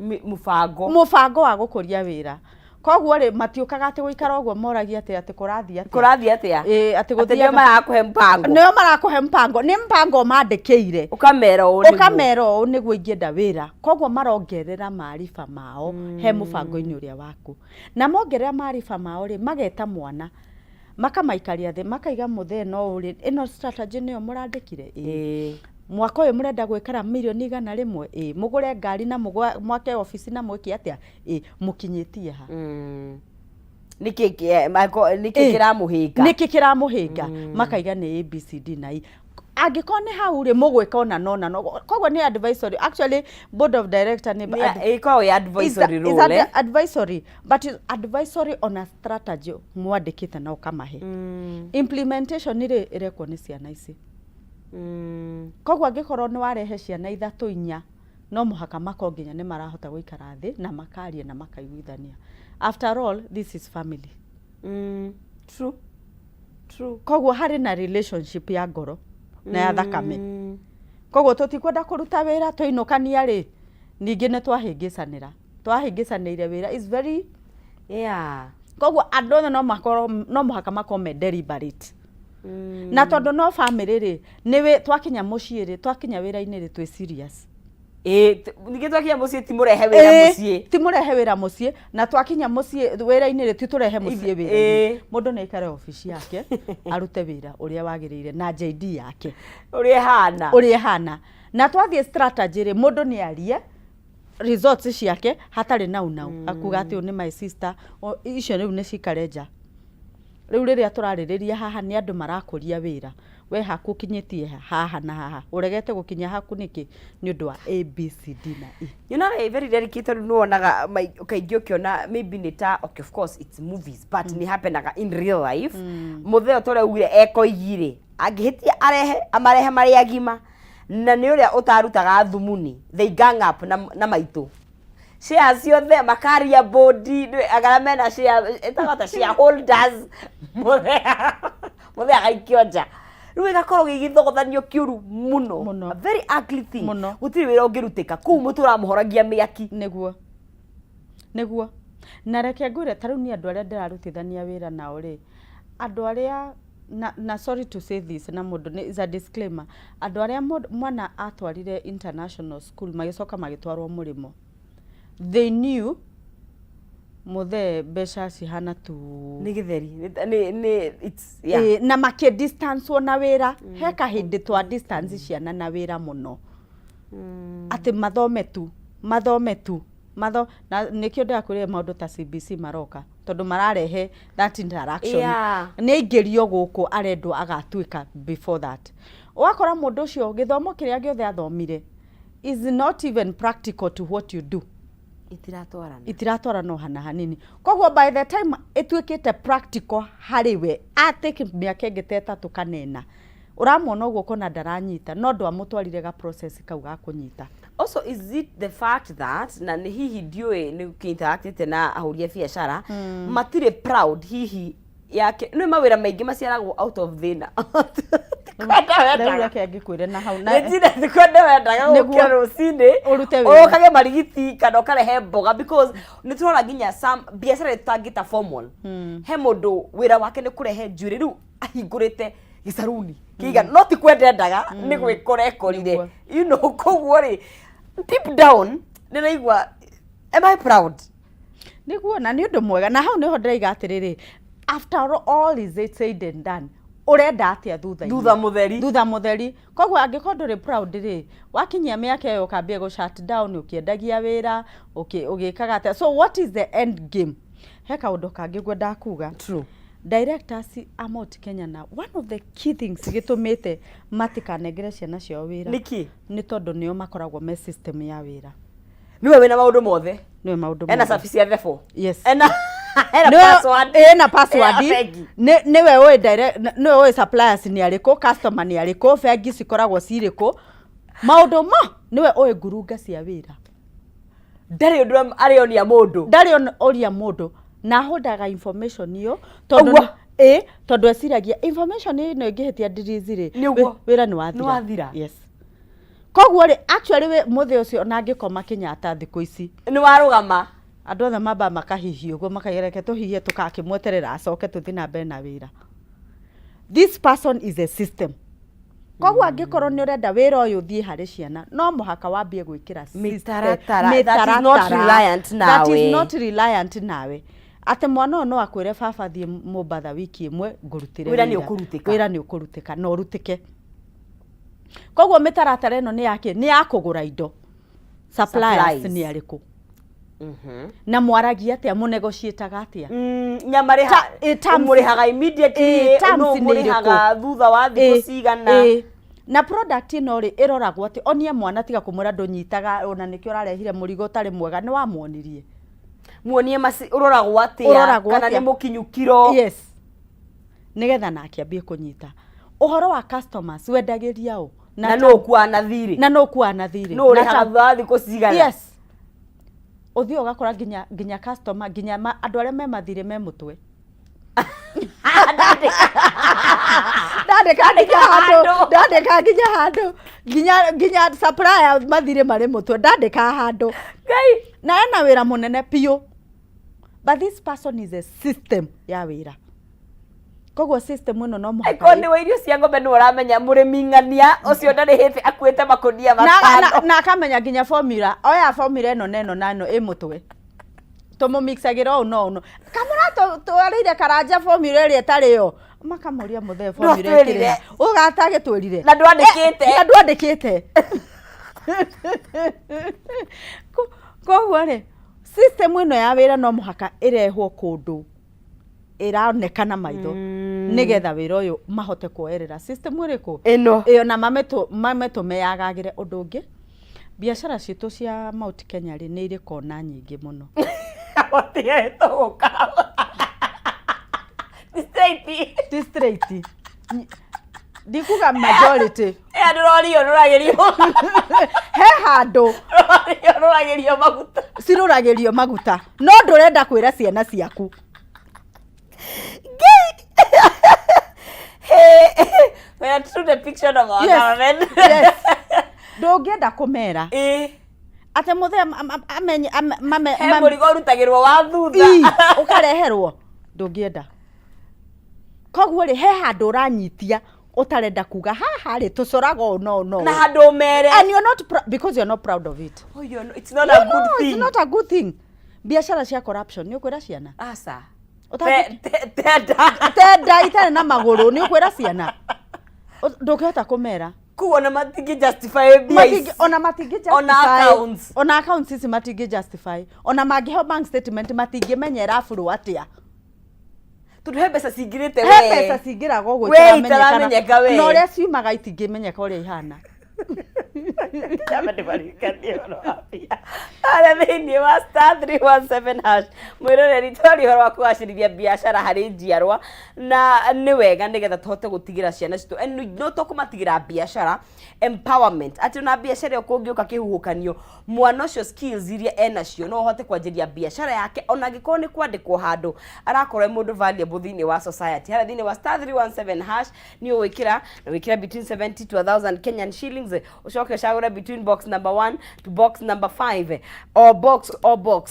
Mũbango. Mũbango wa gũkũria wĩra. Koguo rĩ, matiũkaga atĩ gũikara ũguo moragia atĩ kũrathiĩ atĩa. Kũrathiĩ atĩa? Ĩ, atĩ atĩ nĩo gũthiaga marakũhe mpango. Nĩo marakũhe mpango, nĩ mpango mandĩkĩire. Ũkamera ũũ nĩguo. Ũkamera ũũ nĩguo ingĩenda wĩra. Koguo marongerera maariba mao he mũbango-inĩ ũrĩa waku. Na mongerera maariba mao rĩ, mageta mwana, makamaikaria thĩ, makaiga mũthee no ũrĩ ĩno strategy nĩyo mũrandĩkire, ĩĩ. Mwaka ũyũ mũrenda gwĩkara mirioni 100? Ĩ, mũgũre ngari na mwake obici na mwĩke atĩa? Ĩ, mũkinyĩtie ha? Nĩkĩ kĩramũhĩnga? Nĩkĩ kĩramũhĩnga? Makaiga nĩ ABCD na E. Angĩkorwo nĩ hau rĩ, mũgwĩka ona nona no koguo nĩ advisory. Actually, board of director nĩ Ĩkoragwo ĩ advisory is role, eh? Advisory, but is advisory on a strategy mwandĩkĩte na ũkamahe. Implementation rĩ, ĩrekwo nĩ ciana ici. Koguo angĩkorwo nĩ warehe ciana ithatũ, inya, no mũhaka makorwo nginya nĩ marahota gũikara thĩ na makaria na makaiguithania. After all, this is family. True. True. Koguo harĩ na relationship ya ngoro na ya thakame. Koguo tũtikwenda kũruta wĩra tũinũkania rĩ, ningĩ nĩ twahĩngĩcanĩra, twahĩngĩcanĩire wĩra is very koguo andũ othe no makorwo, no mũhaka makorwo me deliberate. Na tondũ no family rĩ, nĩ twakinya mũciĩ rĩ, twakinya wĩra-inĩ rĩ, twĩ serious. Ĩ, ningĩ twakinya mũciĩ ti mũrehe wĩra mũciĩ. Ti mũrehe wĩra mũciĩ, na twakinya mũciĩ wĩra-inĩ rĩ, ti tũrehe mũciĩ wĩra-inĩ. Mũndũ nĩ aikare obici yake, arute wĩra ũrĩa wagĩrĩire na JD yake. Ũrĩa ĩhana. Ũrĩa ĩhana. Na twathiĩ strategy rĩ, mũndũ nĩ arie results ciake hatarĩ nau nau, akuga atĩ ũyũ nĩ my sister, icio rĩu nĩ cikare nja. Rĩu rĩrĩa tũrarĩrĩria haha nĩ andũ marakũria wĩra, we haku ũkinyĩtie haha na haha, ũregete gũkinya haku nĩkĩ? Nĩ ũndũ wa A B C D na E. Nyonaga ĩ very delicate, tondũ nĩwonaga kaingĩ ũkĩona maybe nĩ ta, okay, of course it's movies, but nĩ happenaga in real life. Mũthee ta ũrĩa ugire ekoigi rĩ, angĩhĩtia arehe amarehe marĩ agima, na nĩ ũrĩa ũtarutaga thumuni, they gang up na maitũ shares ciothe makaria bodi arĩa mena share ĩtagwo ta shareholders, mũthee agaikio nja. Rĩu ĩgakorwo gĩ gĩthogothanio kĩũru mũno. Mũno. A very ugly thing. Mũno. Gũtirĩ wĩra ũngĩrutĩka kũu, mũtũramũhoragia mĩaki. Nĩguo, na reke ngwĩre, ta rĩu niĩ andũ arĩa ndĩrarutithania wĩra nao rĩ, andũ arĩa na sorry to say this, na mũndũ nĩ is a disclaimer, andũ arĩa mwana atwarire international school magĩcoka magĩtwarwo mũrĩmo, they knew mũthee mbeca cihana tu. Nĩ gĩtheri nĩ it's, yeah. Ĩ, na makĩ distance na wĩra. He kahĩndĩ twa distance ciana na wĩra mũno, atĩ mathome tu, mathome tu, matho na nĩkĩo ndĩrakwĩrire maũndũ ta CBC maroka, tondũ mararehe that interaction. Nĩ aingĩrio gũkũ arendwo agatuĩka. Before that, ũgakora mũndũ ũcio gĩthomo kĩrĩa gĩothe athomire is not even practical to what you do. Itiratwarana. Itiratwarana o hana hanini. Koguo by the time ĩtuĩkĩte practical harĩ we, atake mĩaka ĩngĩ ta 3 kana 4, ũramuona ũguo ũkona ndaranyita, no ndwamũtwarire ga process kau ga kũnyita. Also, is it the fact that, na nĩ hihi ndiũĩ nĩ ũkĩinteractĩte na ahũri a biacara, matirĩ proud hihi yake? Nĩ mawĩra maingĩ maciaragwo out of thĩna. Kwenda Rĩu wendaga. Reke ngĩkwĩre na hau na Nĩ ti kwenda wendaga gũkĩra rũcinĩ Ũrute wĩra. ũkage marigiti kana ũkarehe mboga, because nĩ tũrona nginya some biacara ĩtangĩta formal, he mũndũ wĩra wake nĩ kũrehe njuĩrĩ, rĩu ahingũrĩte gĩcaruni kĩigana, no ti kwenda endaga, nĩ gwĩkora ekorire. Koguo rĩ, deep down nĩ raigua, am I proud? Nĩguo, na nĩ ũndũ mwega, na hau nĩho ndĩraiga atĩrĩrĩ, after all is it said and done, ũrenda atĩa thutha-inĩ? Thutha mũtheri. Thutha mũtheri. Koguo angĩkorwo ndũrĩ proud rĩ, wakinyia mĩaka ĩyo ũkambia gũ shut down ũkĩendagia wĩra, ũgĩkaga atĩa? So what is the end game? He kaũndũ kangĩ ngwendaga kuga. True. Directors a Mount Kenya, na one of the key things gĩtũmĩte matikanengere ciana ciao wĩra Nĩkĩ? Nĩ tondũ nĩo makoragwo me system ya wĩra. Nĩwe wĩna maũndũ mothe. Nĩwe maũndũ ena mothe. cabi cia thebo. Yes. Ena password. Ena password. Ya bengi. Nĩwe ũĩ direct, nĩwe ũĩ suppliers nĩ arĩkũ, customer nĩ arĩkũ, bengi cikoragwo cirĩkũ, maũndũ ma nĩwe ũĩ ngurunga cia wĩra. Ndarĩ ũndũ arĩonia mũndũ. Ndarĩ oria mũndũ, na ahũndaga information ĩyo tondũ Ũguo. Ĩ, tondũ eciragia information ĩno ĩngĩhĩtia ndirizi rĩ, Nĩ ũguo. wĩra nĩ wathira. Nĩ wathira. Yes. Koguo rĩ, actually wĩ mũthĩ ũcio ona angĩkoma Kenyatta thikũ ici, Nĩ warũgama. Andũ othe mambaga makahihia ũguo, makaiga reke tũhihie, tũgakĩmweterera acoke tũthiĩ na mbere na wĩra. This person is a system. Koguo angĩkorwo nĩ ũrenda wĩra ũyũ ũthiĩ harĩ ciana, no mũhaka wambie gwĩkĩra system- Mĩtaratara that is not mĩtaratara reliant that is nawe. not reliant nawe, atĩ mwana ũyũ no akwĩre, "Baba, thiĩ Mombatha wiki ĩmwe ngũrutĩre Wĩra nĩ ũkũrutĩka. Wĩra nĩ ũkũrutĩka na ũrutĩke. Koguo mĩtaratara ĩno nĩ yake, nĩ ya kũgũra indo, suppliers Supplies. nĩ arĩkũ na mwaragia atĩa, mũnegotiataga atĩa? Nyama rĩha Terms- mũrĩhaga immediately? Terms No nĩ mũrĩhaga irĩkũ? thutha wa thikũ cigana? Na product ĩno rĩ, ĩroragwo atĩ onie mwana, tiga kũmwĩra ndũnyitaga, ona nĩkĩo ũrarehire mũrigo ũtarĩ mwega, nĩ wamuonirie. Muonie maci ũroragwo atĩa, Ũroragwo kana nĩ atĩa? mũkinyu kiro. Yes, nĩgetha nake ambie kũnyita ũhoro wa customers, wendagĩria ũ. Na nũ ũkuaga na thirĩ? Na nũ ũkuaga na thirĩ. Nũ ũrĩhaga thutha wa thikũ cigana? Yes, ũthiĩ ũgakora nginya customer, nginya andũ arĩa me mathirĩ me mũtwe, ndandĩka nginya handũ, ndandĩka nginya handũ, nginya supplier mathirĩ marĩ mũtwe, ndandĩka handũ. Ngai. Na ena wĩra mũnene biũ, but this person is a system ya wĩra, koguo system ĩno no mũhaka Angĩkorwo nĩ wa irio cia ng'ombe, nĩ ũramenya mũrĩmi ng'ania ũcio ndarĩhĩte, akuĩte makũnia matano. Na akamenya nginya formula, oya formula ĩno na ĩno na ĩno ĩ mũtwe, tũmũmixagĩra ũũ no ũũ no kamũra twarĩire karanja formula ĩrĩa ĩtarĩ yo, makamũria, mũthee, formula Ndwatwĩrire. ĩkĩrĩ ha? Ũgatagĩtwĩrire. Na ndwandĩkĩte. Na ndwandĩkĩte. Koguo rĩ, system ĩno ya wĩra no mũhaka ĩrehwo kũndũ ĩronekana maitho, nĩgetha wĩra ũyũ mahote kuoerera system ĩrĩkũ? Ĩno. Ĩyo, na mametũme yagagĩre. Ũndũ ũngĩ, biacara citũ cia Mount Kenya rĩ, nĩ irĩ kona nyingĩ mũno. Gũtirĩ tũgũka. Ti straight. Ti straight, ndikuga majority. Ĩ andũ rorio rũragĩrio. He handũ. Rorio rũragĩrio maguta. Cirũragĩrio maguta, no ndũrenda kwĩra ciana ciaku. Hey, we are true depiction of our government. Yes. Ndũngĩenda kũmera atĩ mũthee amenye mame He mũrigo ũrutagĩrwo wa thutha. Ii, ũkareherwo, ndũngĩenda. Koguo rĩ, he handũ ũranyitia ũtarenda kuga, haha rĩ, tũcoraga ũũ no ũũ no Na ũũ. handũ ũmere. And you're not because you're not proud of it. Oh, you're no, it's not No, a good no, thing. it's not a good thing. Biacara cia corruption, nĩ ũkwĩra ciana? Aca. Ũtangĩ- Tenda. Tenda itarĩ na magũrũ, nĩ ũkwĩra ciana? Ndũngĩhota kũmera. Kuo ona matingĩ justify mbia ici. Ona matingĩ Ona justify. Accounts. Ona accounts ici matingĩ justify. Ona mangĩheo bank statement, matingĩmenya ĩrabũrwo atĩa. Tondũ he mbeca cingirĩte. He We. mbeca cingĩragwo ũguo. We itaramenyekana. itaramenyeka we. Na ũrĩa ciumaga itingĩmenyeka ũrĩa ihana. Nyambe ndĩmaririkanie ũhoro wa mbia harĩa thĩinĩ wa *317#. Mwĩroreri, twaria ũhoro wa kũgacĩrithia biacara harĩ njiarwa, na nĩ wega nĩgetha tũhote gũtigĩra ciana citũ. And no tũkũmatigĩra biacara empowerment, atĩ ona biacara ĩyo kũngĩũka kĩhuhũkanio, mwana ũcio skills iria enacio no ahote kwanjĩria biacara yake, ona angĩkorwo nĩ kwandĩkwo handũ, arakorwo e mũndũ valuable thĩinĩ wa society. Harĩa thĩinĩ wa *317# nĩ ũgwĩkĩra na wĩkĩre between 70 to 1000 Kenyan shillings, ũcoke ũcagũre between box number 1 to box number 5. O box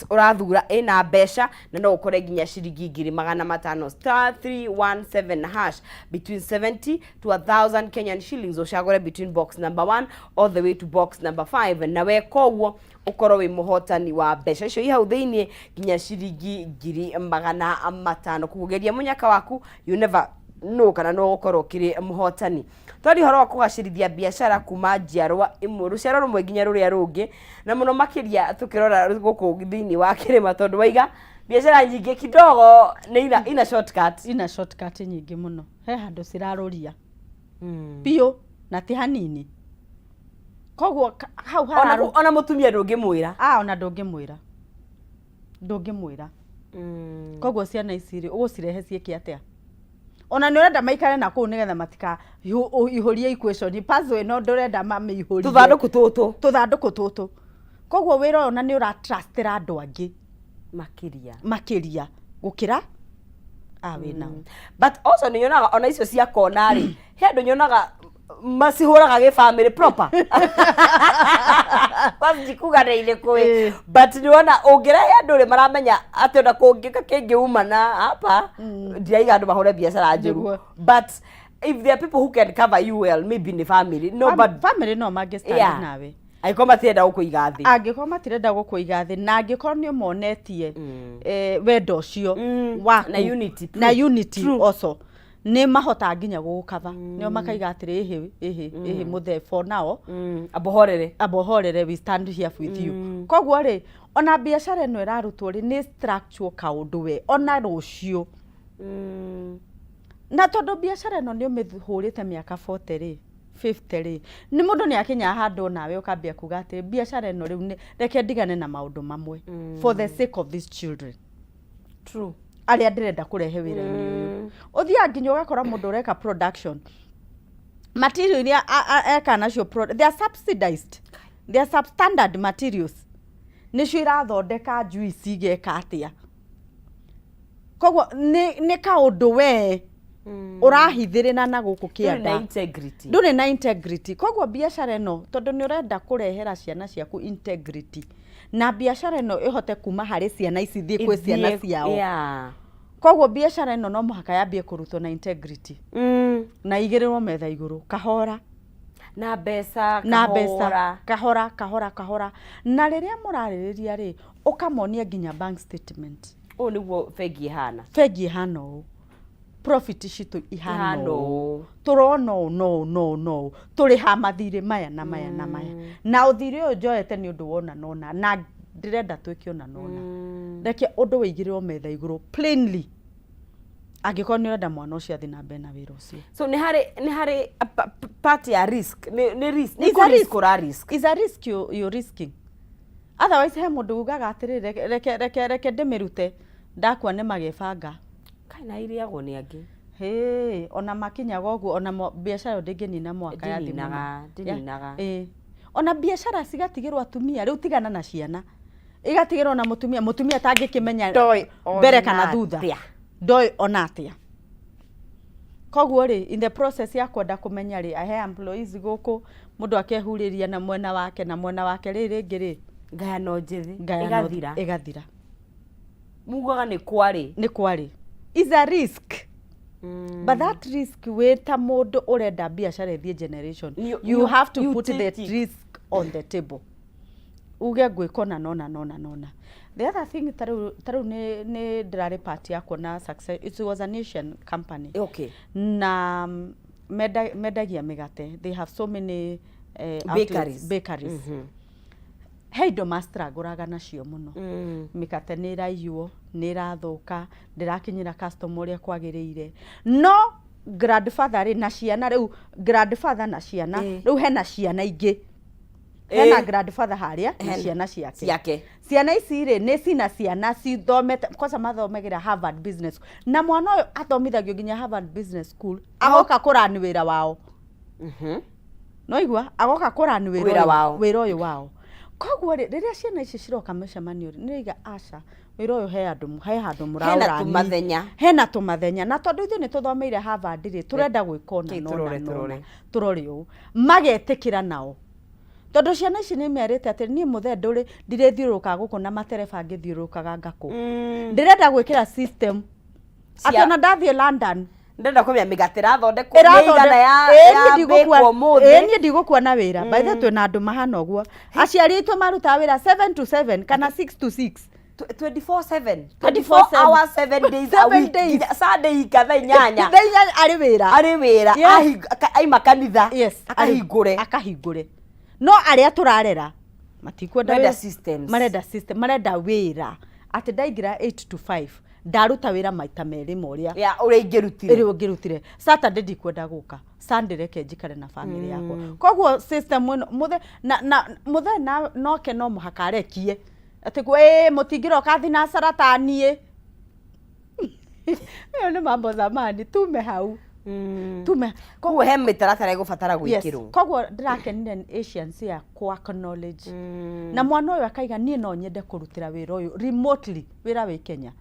ũrathura ĩna mbeca, na no ũkore nginya ciringi 500,000. *317# between 70 to 1000 Kenyan shillings, ũcagũre between box number 1 all the way to box number 5, na weka ũguo ũkorwo wĩ mũhotani wa mbeca icio i hau thĩinĩ, nginya ciringi 500,000. Kũgeria mũnyaka waku, you never know kana no ũkorwo ũkĩrĩ mũhotani. Twaria ũhoro wa kũgacĩrithia biacara kuma njiarwa ĩmwe, rũciaro rũmwe nginya rũrĩa rũngĩ, na mũno makĩria tũkĩrora gũkũ thĩinĩ wa kĩrĩma, tondũ waiga biacara nyingĩ kidogo nĩ ina shortcut. Ina shortcut nyingĩ mũno. He handũ cirarũria biũ na ti hanini, koguo hau Ona, hararũ ona mũtumia ndũngĩmwĩra. Ah, ona ndũngĩmwĩra, ndũngĩmwĩra. Koguo ciana ici rĩ, ũgũcirehe ciĩke atĩa? Ona nĩ ũrenda maikare na kũu nĩgetha matika ihũrie equation puzzle ĩno, ndũrenda mamĩihũrie. Tũthandũkũ tũtũ. Tũthandũkũ tũtũ. Koguo wĩra ũyũ ona nĩ ũratrustĩra andũ angĩ makĩria. Makĩria gũkĩra a wĩ nao. But also nĩ nyonaga ona icio cia kona rĩ, he andũ nyonaga macihũraga gĩbamĩrĩ proper, kuga nĩ irĩkũ ĩ. But nĩ wona ũngĩrehe andũ rĩ, maramenya atĩ ona kũngĩka kĩngĩumana hapa, ndiraiga andũ mahũre biacara njũru. Nĩguo. But if there are people who can cover you well, maybe nĩ family, no? But Family no mangĩ stand nawe. Angĩkorwo matirenda gũkũiga thĩ. Angĩkorwo matirenda gũkũiga thĩ, na angĩkorwo nĩ ũmonetie wendo ũcio waku. Na unity, true. Na unity. True. Also Nĩ mahotaga nginya gũgũkaba, nĩo makaiga atĩrĩ, ĩhĩ ĩhĩ ĩhĩ, mũthee, for now Ambohorere. Ambohorere, we stand here with you. Koguo rĩ, ona biacara ĩno ĩrarutwo rĩ, nĩ structure kaũndũ we ona rũciũ. Na tondũ biacara ĩno nĩ ũmĩhũrĩte mĩaka 40 rĩ, 50 rĩ, nĩ mũndũ nĩ akinyaga handũ onawe ũkambia kuga atĩ biacara ĩno rĩu reke ndigane na maũndũ mamwe for the sake of these children arĩa ndĩrenda kũrehe wĩra-inĩ ũyũ. Ũthiaga nginya ũgakora mũndũ ũreka production material iria eka nacio they are subsidized, they are substandard materials, nĩcio irathondeka juice igeka atĩa. Koguo nĩ kaũndũ we ũrahithĩrĩra na gũkũ Ndũrĩ na kĩanda. Integrity. Ndũrĩ na integrity. Koguo biacara ĩno, tondũ nĩ ũrenda kũrehera ciana ciaku integrity, na biacara ĩno ĩhote kuma harĩ ciana ici thiĩ kwĩ ciana ciao, koguo biacara ĩno no mũhaka yambie kũrutwo na integrity na igĩrĩrwo metha igũrũ kahora. Na mbeca. Na mbeca. Kahora. Kahora kahora kahora. Na rĩrĩa mũrarĩrĩria rĩ, ũkamonia nginya bank statement. Ũũ nĩguo bengi ĩhana. Bengi ĩhana ũũ, profit citũ ihana ihana ũũ, ũũ. Tũrona ũũ no no no tũrĩha mathirĩ maya na maya na maya, na ũthirĩ ũyũ njoete nĩ ũndũ wona nona na ndĩrenda twĩke ũna nona. Reke ũndũ wĩigĩrĩrwo metha igũrũ plainly, angĩkorwo nĩ ũrenda mwana ũcio athiĩ na mbere na wĩra ũcio. So nĩ harĩ a part ya risk, nĩ risk, nĩ It's a kũ risk risk. ũra risk. Is a risk you're risking. Otherwise he mũndũ ugaga atĩrĩrĩ, reke reke reke reke ndĩmĩrute, ndakua nĩ magebanga. Kana irĩagwo nĩ angĩ. Hĩ, ona makinyaga ũguo, ona biacara ĩyo ndĩngĩnina mwaka yathi mũno. Ndĩninaga, ndĩninaga. Ĩĩ. Ona biacara cigatigĩrwo atumia rĩu, tigana na ciana, igatigĩrwo na mũtumia, mũtumia atangĩkĩmenya Ndoĩ mbere kana ona thutha. Atĩa. Ndoĩ ona atĩa. Koguo rĩ, in the process ya kwenda kũmenya rĩ, ahe employees gũkũ, mũndũ akehurĩria na mwena wake na mwena wake rĩ, rĩngĩ rĩ, ngayano njĩthĩ ngayano ĩgathira. Ĩgathira. Mugaga nĩ kwarĩ. Nĩ kwarĩ. Is a risk, but that risk, wĩ ta mũndũ ũrenda biacara ĩthiĩ generation, you have to you put take the it. risk on the table, uge ngwĩka ũna nona nona nona. The other thing, tarĩu nĩ ndĩrarĩ part ya kuona success. It was an Asian company na mendagia mĩgate. They have so many outlets, bakeries. Bakeries. He indo mastragũraga nacio mũno. Mĩkate nĩ ĩraiywo, nĩ ĩrathũka, ndĩrakinyĩra customer ũrĩa kwagĩrĩire. No grandfather rĩ na ciana rĩu, grandfather na ciana, rĩu hena ciana ingĩ, hena grandfather harĩa na ciana ciake. Ciake. Ciana ici rĩ, nĩ cina ciana cithomete, kwanza mathomagĩra Harvard Business, na mwana ũyũ athomithagio nginya Harvard Business School, agoka kũrani wĩra wao. Noigua agoka kũrani wĩra Wĩra ũyũ- wao. Wĩra ũyũ wao. Koguo rĩ, rĩrĩa ciana ici ciroka mĩcemanio rĩ, nĩraiga aca, wĩra ũyũ he andũ, he handũ hena mũraũrani. Tũmathenya. Hena tũmathenya, na tondũ ithuĩ nĩ tũthomeire Harvard rĩ, tũrenda gwĩka ũna Kĩ, na tũrore, ũna na tũrore. ũna, tũrore ũũ. Magetĩkĩra nao, tondũ ciana ici nĩ merĩte atĩ niĩ mũthee ndũrĩ ndirĩthiũrũrũkaga gũkũ na matereba ngĩthiũrũrũkaga ngakũ, ndĩrenda gwĩkĩra system atĩ ona ndathiĩ London, ndĩrenda kũmenya mĩgate ĩrathondekwo nĩ igana ya Ĩĩ, ya niĩ ndigũkua- bake ũmũthĩ. Ĩĩ, niĩ ndigũkua na wĩra. By the way, twĩna andũ mahana ũguo, aciari aitũ marutaga wĩra 7 to 7 kana 6 to 6. 24/7. 24/7. 24 hours, 7 days a Seven week. days. Nginya Sunday ika thaa 8. Thaa 8 arĩ wĩra. Arĩ wĩra. Yes. Aima kanitha, akahingũre. Akahingũre. No arĩa tũrarera matikwenda Marenda wĩra. Systems. Marenda system, marenda wĩra atĩ ndaingĩra 8 to 5 ndaruta wĩra maita merĩ ma ũrĩa ya ũrĩa ingĩrutire. Ĩrĩa ũngĩrutire. Saturday ndikwenda gũka, Sunday reke njikare na family yakwa. Koguo system ĩno mũthe na mũthe na noke no mũhaka arekie atĩ ĩ mũtingĩroka thinacara ta niĩ. Ĩyo nĩ mambo zamani, tume hau, tume. Koguo he mĩtaratara ĩgũbatara Yes. gwĩkĩrwo. Koguo ndĩrakenire nĩ Asians ya ku acknowledge, na mwana ũyũ akaiga niĩ no nyende kũrutĩra wĩra ũyũ remotely, wĩra wĩ Kenya,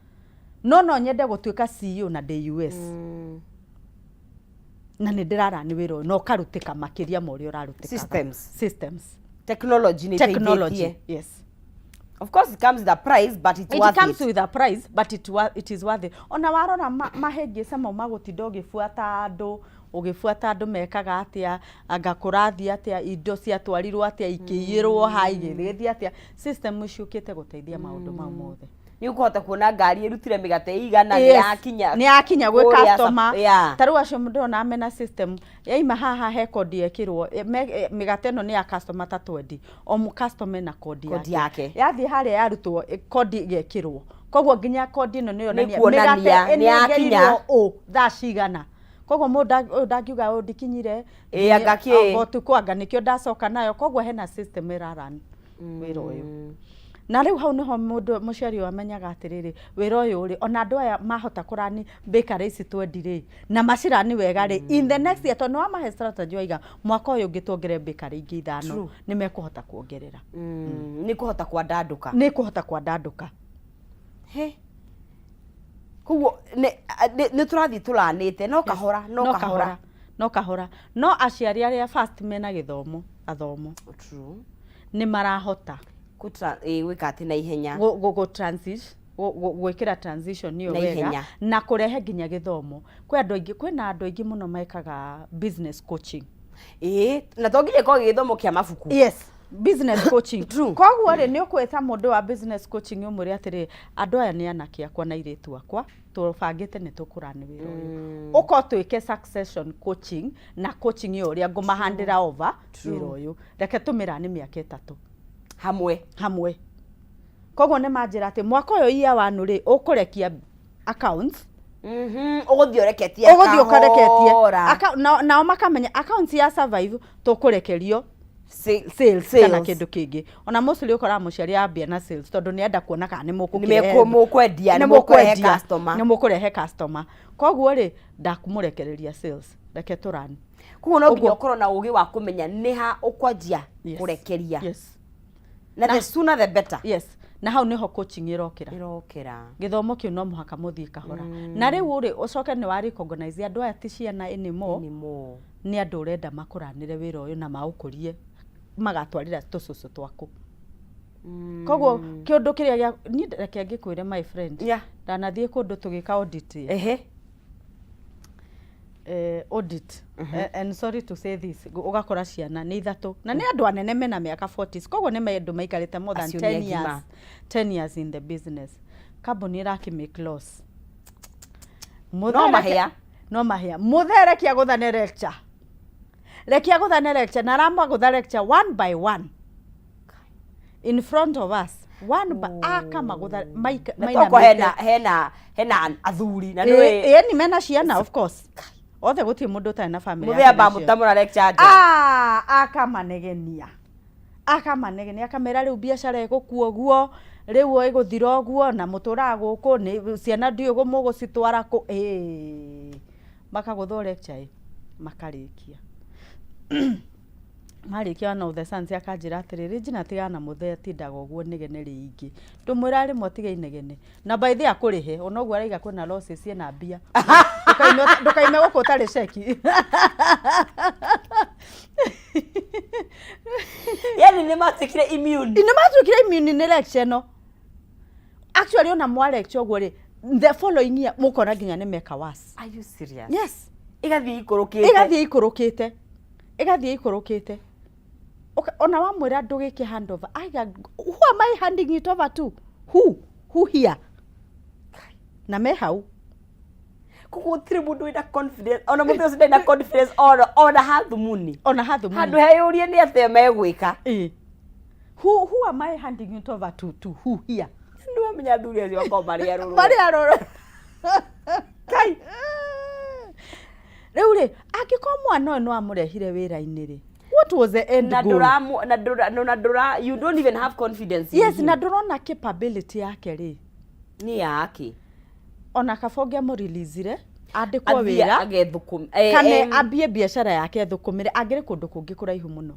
no nyende gũtuĩka CEO na ndĩ US, na nĩ ndĩrarani wĩra ũyũ na ũkarutĩka makĩria ma ũrĩa ũrarutĩkaga. Systems. Systems. Technology nĩ technology ĩteithĩtie. Yes. Of course it comes with a price, but it's It worth comes it. with a price, but it is worth it. Ona warora mahĩngĩca mau magũtinda ũgĩbuata andũ, ũgĩbuata andũ mekaga atĩa, anga kũrathiĩ atĩa, indo ciatwarirwo atĩa, ikĩiyĩrwo ha, igĩgĩthiĩ atĩa, system ciũkĩte gũteithia maũndũ mau mothe. Nĩ ũkũhota kuona ngari ĩrutire mĩgate ĩigana, nĩ yakinya nĩ yakinya gwĩ kũrĩa customer. Yeah. Ta rĩu acio ndĩrona mena system yaima haha he kodi yekĩrwo, mĩgate ĩno nĩ ya customer ta 20, o mũ customer ena kodi Kodi yake. Yathiĩ harĩa yarutwo, kodi ĩgekĩrwo, koguo nginya kodi ĩno nĩ yonania Nĩ kuonania mĩgate nĩ yakinya. ĩnengerirwo ũ thaa cigana. Koguo mũndũ ũyũ ndangiuga ũyũ ndikinyire Ĩ, anga kĩ? Anga ũtukũ, anga nĩkĩo ndacoka nayo. Koguo hena system ĩraran wĩra ũyũ, na rĩu hau nĩho mũndũ mũciari ũyũ amenyaga atĩrĩrĩ, wĩra ũyũ rĩ, ona andũ aya mahota kũrani bakery ici twendi rĩ, na macirani wega rĩ, in the next year, tondũ nĩ wamahe strategy, waiga mwaka ũyũ ũngĩ tuongerere bakery ingĩ ithano, nĩ mekũhota kuongerera. Nĩ kũhota kwandandũka. Nĩ kũhota kwandandũka. He. Koguo nĩ tũrathiĩ tũranĩte no kahora, no kahora. No kahora, no aciari arĩa first mena gĩthomo, athomo, nĩ marahota Gwĩka atĩ na ihenya. Gwĩkĩra transition ĩyo Na wega ihenya. Na kũrehe nginya gĩthomo kwĩ andũ aingĩ, kwĩna andũ aingĩ mũno mekaga business coaching. Ĩĩ, na to nginya ĩkorwo gĩthomo kĩa mabuku. Yes, business coaching. True. Koguo rĩ, nĩ ũkwĩta mũndũ wa business coaching, ũmwĩre atĩrĩ, andũ aya nĩ anake akwa na airĩtu akwa, tũbangĩte nĩ tũkũrani wĩra ũyũ, ũko twĩke succession coaching na coaching ĩyo ũrĩa ngũmahandĩra over wĩra ũyũ, reke tũmĩrani mĩaka 3 hamwe. Hamwe. Koguo nĩ manjĩra atĩ mwaka ũyũ, year one rĩ, ũkũrekia accounts. Ũgũthiĩ ũreketie. Ũgũthiĩ ũkareketie. Kahora. Nao makamenya accounts ya survive, tũkũrekerio sales Sales. kana kĩndũ kĩngĩ. Ona mostly ũkoraga mũciari ambia na sales tondũ nĩ enda kuona kana nĩ mũkũkĩrehe. Nĩ mũkwendia, nĩ nĩ mũkũrehe mũkwendia, customer. Nĩ mũkũrehe customer. Koguo rĩ, ndakũmũrekereria sales, reke tũrani. Koguo no nginya Ũguo. ũkorwo na ũgĩ wa kũmenya nĩ ha ũkwanjia kũrekeria, na the sooner the better. Yes, na hau nĩho coaching ĩrokĩra. Ĩrokĩra. Gĩthomo kĩu no mũhaka mũthiĩ kahora, na rĩu rĩ, ũcoke nĩ wa recognize andũ aya ti ciana anymore. Anymore. Nĩ andũ ũrenda makũranĩre wĩra ũyũ na maũkũrie, magatwarĩra tũcũcũ twaku. Koguo kĩũndũ kĩrĩa gĩa niĩ, reke ngĩkwĩre, my friend, ndanathiĩ kũndũ tũgĩka audit, audit, and sorry to say this, ũgakora ciana nĩ ithatũ na nĩ andũ anene mena mĩaka 40s, koguo nĩ andũ maikarĩte more than Acio nĩ 10 agima. years, 10 years in the business. Kambuni ĩrakĩ make loss. No mahĩa. No mahĩa. Mũthee rekia gũthane lecture, rekia gũthane lecture, na aramagũtha lecture one by one in front of us, one by akamagũtha Na toko hena athuri na nĩ Ĩni mena ciana, of course, othe gũtirĩ mũndũ ũtarĩ na family mũthee yake amba na ciana. mũtamũra lecture nja. Ah, akamanegenia, akamanegenia, akamera rĩu biacara ĩgũkua ũguo, rĩu ĩgũthira ũguo, na mũtũraga gũkũ nĩ ciana ndiũĩ mũgũcitwara kũ. Ĩĩ, makagũthwo lecture ĩ makarĩkia. Marĩkia, one of the sons akanjĩra atĩrĩrĩ, njina tigana na mũthee, atindaga ũguo inegene rĩingĩ, ndũmwĩra rĩmwe atige inegene, na by the way akũrĩhe ona ũguo araiga kwĩna losses ciĩna mbia. Ndũkaime gũkũ ũtarĩ ceki. Yani nĩ matuĩkire immune. Nĩ matuĩkire immune nĩ lecture ĩno. Actually, ona mwa lecture ũguo rĩ, the following year mũkona nginya nĩ meka worse. Are you serious? Yes. Ĩgathiĩ ikũrũkĩte. Ĩgathiĩ ikũrũkĩte, ĩgathiĩ ikũrũkĩte. Ona wamwĩra ndũgĩke handover, aiga, "Who am I handing it over to? Who here?" Na me hau. Koguo gũtirĩ mũndũ wĩna confidence, ona mũthee ũcio ndarĩ na confidence ona hathumuni. Ona hathumuni. Handũ heyũrie nĩ atĩa megwĩka. Ĩ. Who am I handing it over to who here? Nĩ wamenya athuri acio makoragwo marĩ arũrũ. Marĩ arũrũ. Kai rĩu rĩ, angĩkorwo mwana ũyũ no amũrehire wĩra-inĩ rĩ, what was the end Na goal? ndũramu na ndũra na ndũra, you don't even have confidence in Yes. him. Na ndũrona capability yake rĩ. Nĩ yake. Ona kaba ũngĩamũreleasire andĩkwo athiĩ wĩra agethũkũme kana ambie biacara yake ethũkũmĩre, angĩrĩ kũndũ kũngĩ kũraihu mũno,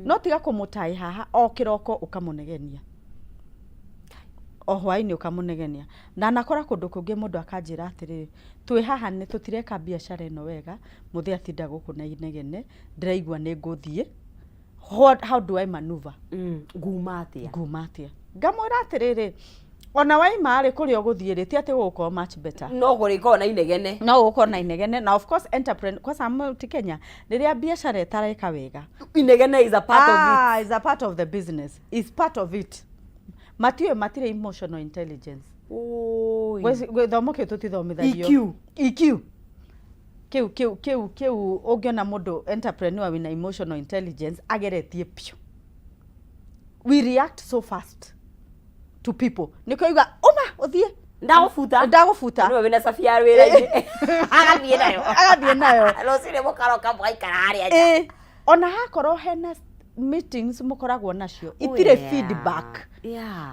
no tiga kũmũtaĩ haha o kĩroko ũkamũnegenia, o hwaĩ-inĩ ũkamũnegenia. Na nakora kũndũ kũngĩ mũndũ akanjĩra atĩrĩrĩ, twĩ haha nĩ tũtireka biacara ĩno wega, mũthee atinda gũkũ na inegene, ndĩraigua nĩ ngũthiĩ. How do I maneuver? Nguma atĩa? Nguma atĩa? Ngamwĩra atĩrĩrĩ, ona waima rĩ, kũrĩa ũgũthiĩ rĩ, ti atĩ gũgũkorwo much better. No gũrĩkorwo na inegene. No gũkorwo na inegene, na of course entrepreneur, kwanza Mount Kenya, rĩrĩa biacara ĩtareka wega, inegene is a part of it. Ah, is a part of the business, is part of it. Matiũĩ, matirĩ emotional intelligence. Oi. Gĩthomo kĩu tũtithomithagio. EQ. EQ kĩu ũngĩona mũndũ entrepreneur wĩna emotional intelligence ageretie piũ. We react so fast to people, nĩkĩo iga uma ũthiĩ. Ndagũbuta. Ndagũbuta. Nĩwe wĩna cabi ya wĩra-inĩ, agathiĩ nayo. Agathiĩ nayo. Rũcinĩ mũkaroka mũgaikara harĩa nja. Ĩ, ona hakorwo hena meetings mũkoragwo nacio itirĩ feedback,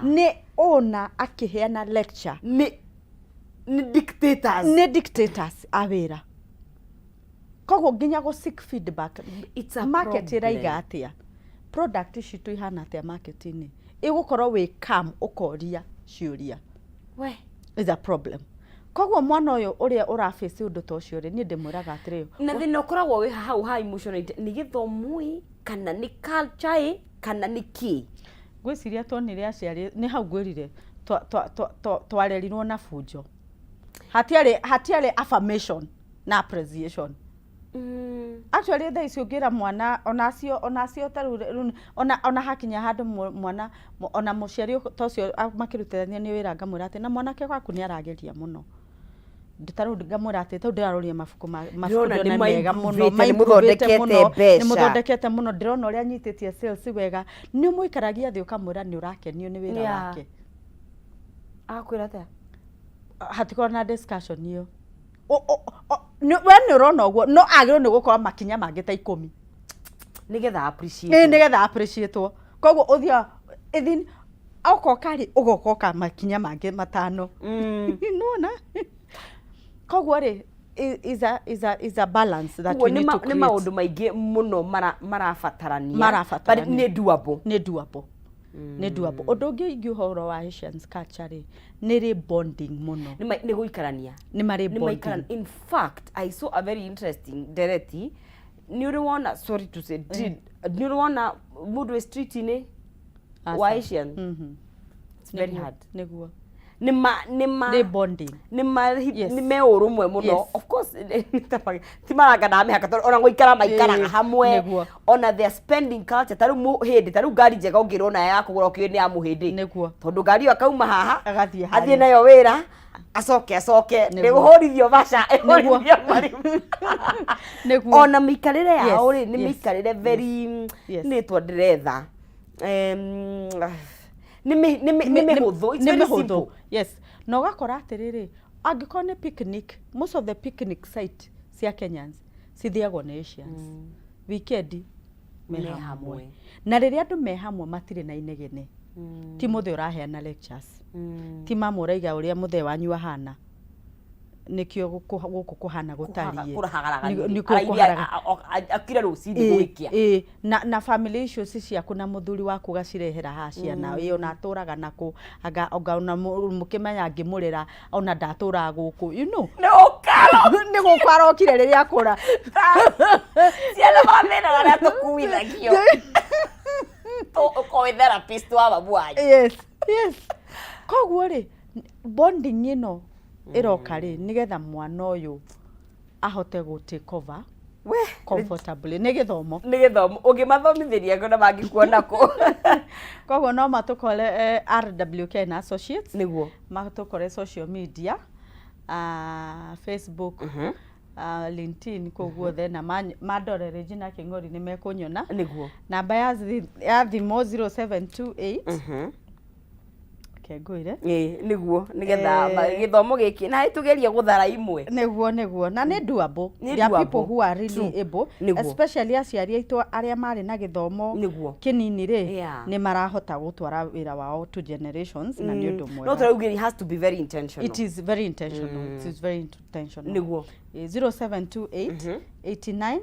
nĩ ona akĩheana lecture. Nĩ dictators. Nĩ dictators a wĩra, koguo nginya gũ seek feedback. It's a Market problem. ĩraiga atĩa, product citũ ihana atĩa market-inĩ, ĩgũkorwo wĩ calm ũkoria ciũria We. is a problem. Koguo mwana ũyũ ũrĩa ũrabace ũndũ ta ũcio rĩ, niĩ ndĩmwĩraga atĩrĩrĩ, Na thĩna ũkoragwo wĩ hau ha emotional nĩ gĩthomo ĩ, kana nĩ culture ĩ, kana nĩ kĩ? Ngwĩciria tuonire aciari nĩ hau ngwĩrire twarerirwo na bunjo, hatiarĩ affirmation na appreciation. Actually, thaa ici ũngĩra mwana onacio ta rĩu ona hakinya handũ mwana ona mũciari ta ũcio makĩrutithania nĩ wĩra, ngamwĩra atĩ na mwanake waku nĩ arageria mũno. Ta rĩu ngamwĩra atĩ ta rĩu ndĩraroria mabuku mabuku Ndĩrona nĩ ndĩrona mega mũno. ma-improve-ĩte, nĩ Ma-improve-ĩte mũthondekete mũno, mbeca. nĩ mũthondekete mũno, ndĩrona ũrĩa anyitĩtie sales wega. Nĩ ũmũikaragia thĩ ũkamwĩra nĩ ũrakenio nĩ wĩra wake. Akwĩra atĩa? Hatikorwo na discussion ĩyo. We nĩ ũrona ũguo, no agĩrĩirwo nĩ gũkorwo makinya mangĩ ta 10 nĩgetha appreciate. Ĩ, nĩgetha appreciate-wo. Koguo ũthiaga ithin okoka rĩ, ũgoka ũka makinya mangĩ 5. Nĩwona? Koguo rĩ, is a balance that Koguo we need to nĩ create. maũndũ maingĩ mũno marabatarania. Marabatarania. But nĩ doable. Nĩ doable, nĩ doable. Ũndũ ũngĩ ingiuga ũhoro wa Asians culture rĩ, nĩ rĩ bonding mũno. Nĩ gũikarania. Nĩ marĩ Nĩ bonding. maikarania. In fact, I saw a very interesting ndereti. Nĩ ũrĩ wona, sorry to say, nĩ ũrĩ wona mũndũ wĩ street-inĩ wa Aca. Asian? It's very hard. Nĩguo. Nĩ ma Nĩ bonding. Nĩ ma nĩ me ũrũmwe mũno. Of course ti maranganaga mĩhaka, tondũ ona gũikara maikaraga hamwe. Ona their spending culture, ta rĩu mũhĩndĩ, ta rĩu ngari njega ũngĩrwo nayo ya kũgũra ũkĩũĩ nĩ ya mũhĩndĩ, tondũ ngari ĩyo akauma haha, Agathiĩ athiĩ harĩa. nayo wĩra, acoke ndĩgũhũrithio baca, ĩhũrithio marigũ. Ona mĩikarĩre yao rĩ, nĩ mĩikarĩre very nĩ ndĩretha, nĩ mĩhũthũ. It's Nĩ very mĩhũthũ. simple. Yes, na ũgakora atĩrĩrĩ, angĩkorwo nĩ picnic, most of the picnic site cia Kenyans cithiagwo nĩ Asians. Weekend me Me hamwe. Hamwe. Na rĩrĩa andũ me hamwe matirĩ na inegene, ti mũthee ũraheana lectures, ti mama ũraiga ũrĩa mũthee wanyu ahana, nĩkĩo gũkũ kũhana gũtariĩ. Nĩkuo kũharaga. Akire rũcinĩ gũgĩkĩa. Ĩ, na family issues ciaku na mũthuri waku ũgacirehera haha ciana. Ĩ, ona atũraga nakũ, anga ona mũkĩmenya ngĩmũrera ona ndatũraga gũkũ. Nĩ ũkaro. Nĩ gũkũ arokire rĩrĩa akũra. Ciana mathĩna marĩa tũkuithagio, ũkorwo wĩ therapist wa mamu wanyu. Yes, koguo rĩ, bonding ĩno ĩroka rĩ, nĩgetha mwana ũyũ ahote gũ take over We. comfortably, nĩ gĩthomo. Nĩ gĩthomo, ũngĩmathomithĩria kũ na mangĩkuona kũ? Koguo no matũkore RWK na Associates. Matũkore social media, Facebook, LinkedIn, kũu guothe, na mandore Regina Kĩng'ori nĩ mekũnyona. Namba ya thimũ 0728, reke ngwĩre. Ĩ, nĩguo nĩgetha gĩthomo gĩkĩ na tũgerie gũthara imwe. Nĩguo, na nĩ doable. Nĩ There are doable. people who are really able, especially aciari aitũ arĩa marĩ na gĩthomo kĩnini rĩ, nĩ marahota gũtwara wĩra wao to generations, na nĩ ũndũ No mwega. tũrauga it has to be very intentional. It is very intentional, it is very intentional. 0728 89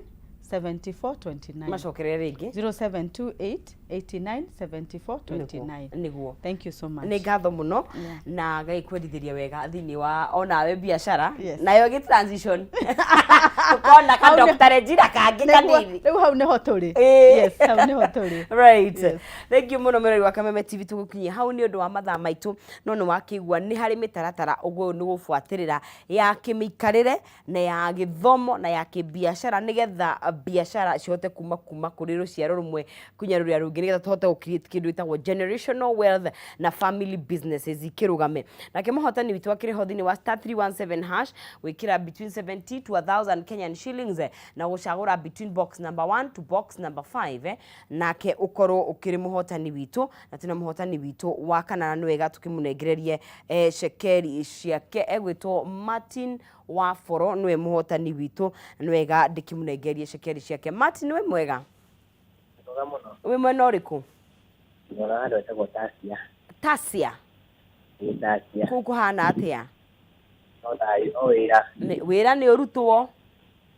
74 29. Macokerere rĩngĩ. 0728 89 74 29. Thank you so much. Nĩ ngatho mũno. Na Ngai kwendithĩria wega thĩinĩ wa onawe biacara nayo ĩgĩ transition, tũkona ka Hau Dr. Regina kangĩ kanini. Rĩu hau nĩho tũrĩ. Yes, hau nĩho tũrĩ. Right. Yes. Thank you mũno, mwĩrori wa Kameme TV. Tũgũkinyia hau nĩ ũndũ wa mathaa maitũ, no nĩ wakĩigua nĩ harĩ mĩtaratara ũguo nĩ gũbuatĩrĩra ya kĩmĩikarĩre na ya gĩthomo na ya kĩbiacara, nĩgetha biacara cihote kuma kũrĩ rũciaro rũmwe kinya rũrĩa rũngĩ. Nĩgetha tũhote gũ create kĩndũ gĩtagwo generational wealth na family businesses ikĩrũgame. Nake mũhotani witũ akĩrĩ ho thĩinĩ wa *317# gwĩkĩra between 70 to 1000 Kenyan shillings na gũcagũra between box number 1 to box number 5, nake ũkorwo ũkĩrĩ mũhotani witũ. Na twĩna mũhotani witũ wa kana, na nĩ wega tũkĩmũnengererie cekeri ciake. Egwĩtwo Martin wa Boro, nĩwe mũhotani witũ, na nĩ wega ndĩkĩmũnengererie cekeri ciake. Martin, wĩ mwega? Mwega mũno. Wĩ mwena ũrĩkũ? Mwena wa handũ hetagwo Tasia. Tasia? Ĩ, Tasia. Kũu kũhana atĩa? No thayũ, no wĩra. Wĩra nĩ ũrutwo.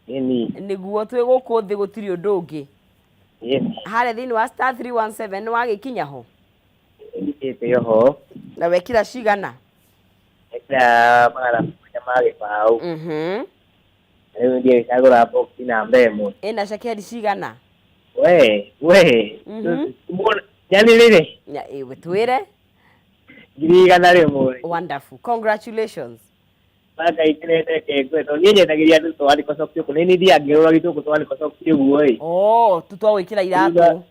Ĩni. Nĩguo twĩ gũkũ thĩ, gũtirĩ ũndũ ũngĩ. Ĩni. Harĩa thĩinĩ wa *317 nĩ wagĩkinya ho? Nĩnyitĩte oho. Na wekĩra cigana? Ekĩra 700 ma gĩbaũ. Rĩu ndiĩ gĩcagũra box namba 1. Ĩna cekeri cigana? We, we. Nyanĩrĩre. Ĩwe twĩre. 100,000. Wonderful, congratulations. Ngai ngenete kengwe tondũ niĩ nyendagĩria andũ twanĩko socks ũkũ. Nĩ niĩ thiaga ngĩgũra gĩtũngũ twanĩko socks ũguo ĩ. Oh, tu twa gwĩkĩra iratũ.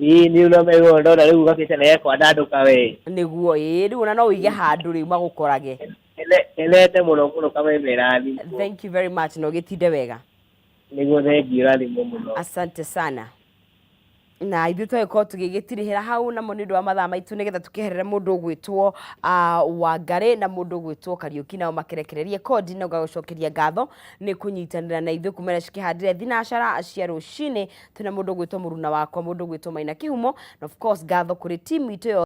Ĩĩ, nĩ ũramegwo ndona rĩu gabica nĩ gekwandandũka we. Nĩguo, ĩĩ, rĩu ona no ũige handũ rĩu magũkorage. Ngenete mũno mũno, kameme rathimwo. Thank you very much, na ũgĩtinde wega. Nĩguo, thengiũ, rathimwo mũno. Asante sana. Na ithuĩ twagĩkorwo tũgĩgĩtirihĩra hau namo nĩ ũndũ wa mathaa maitũ, nĩgetha tũkĩeherere mũndũ ũgwĩtwo Wangarĩ na mũndũ ũgwĩtwo Kariũki, nao makĩrekererie kodi. Na ngagũcokeria ngatho nĩ kũnyitanĩra na ithuĩ kumĩra cikĩhandire thinacara cia rũcinĩ. Twĩna mũndũ ũgwĩtwo mũruna wakwa, mũndũ ũgwĩtwo Maina Kĩhumo, na of course ngatho kũrĩ timu itũ yothe.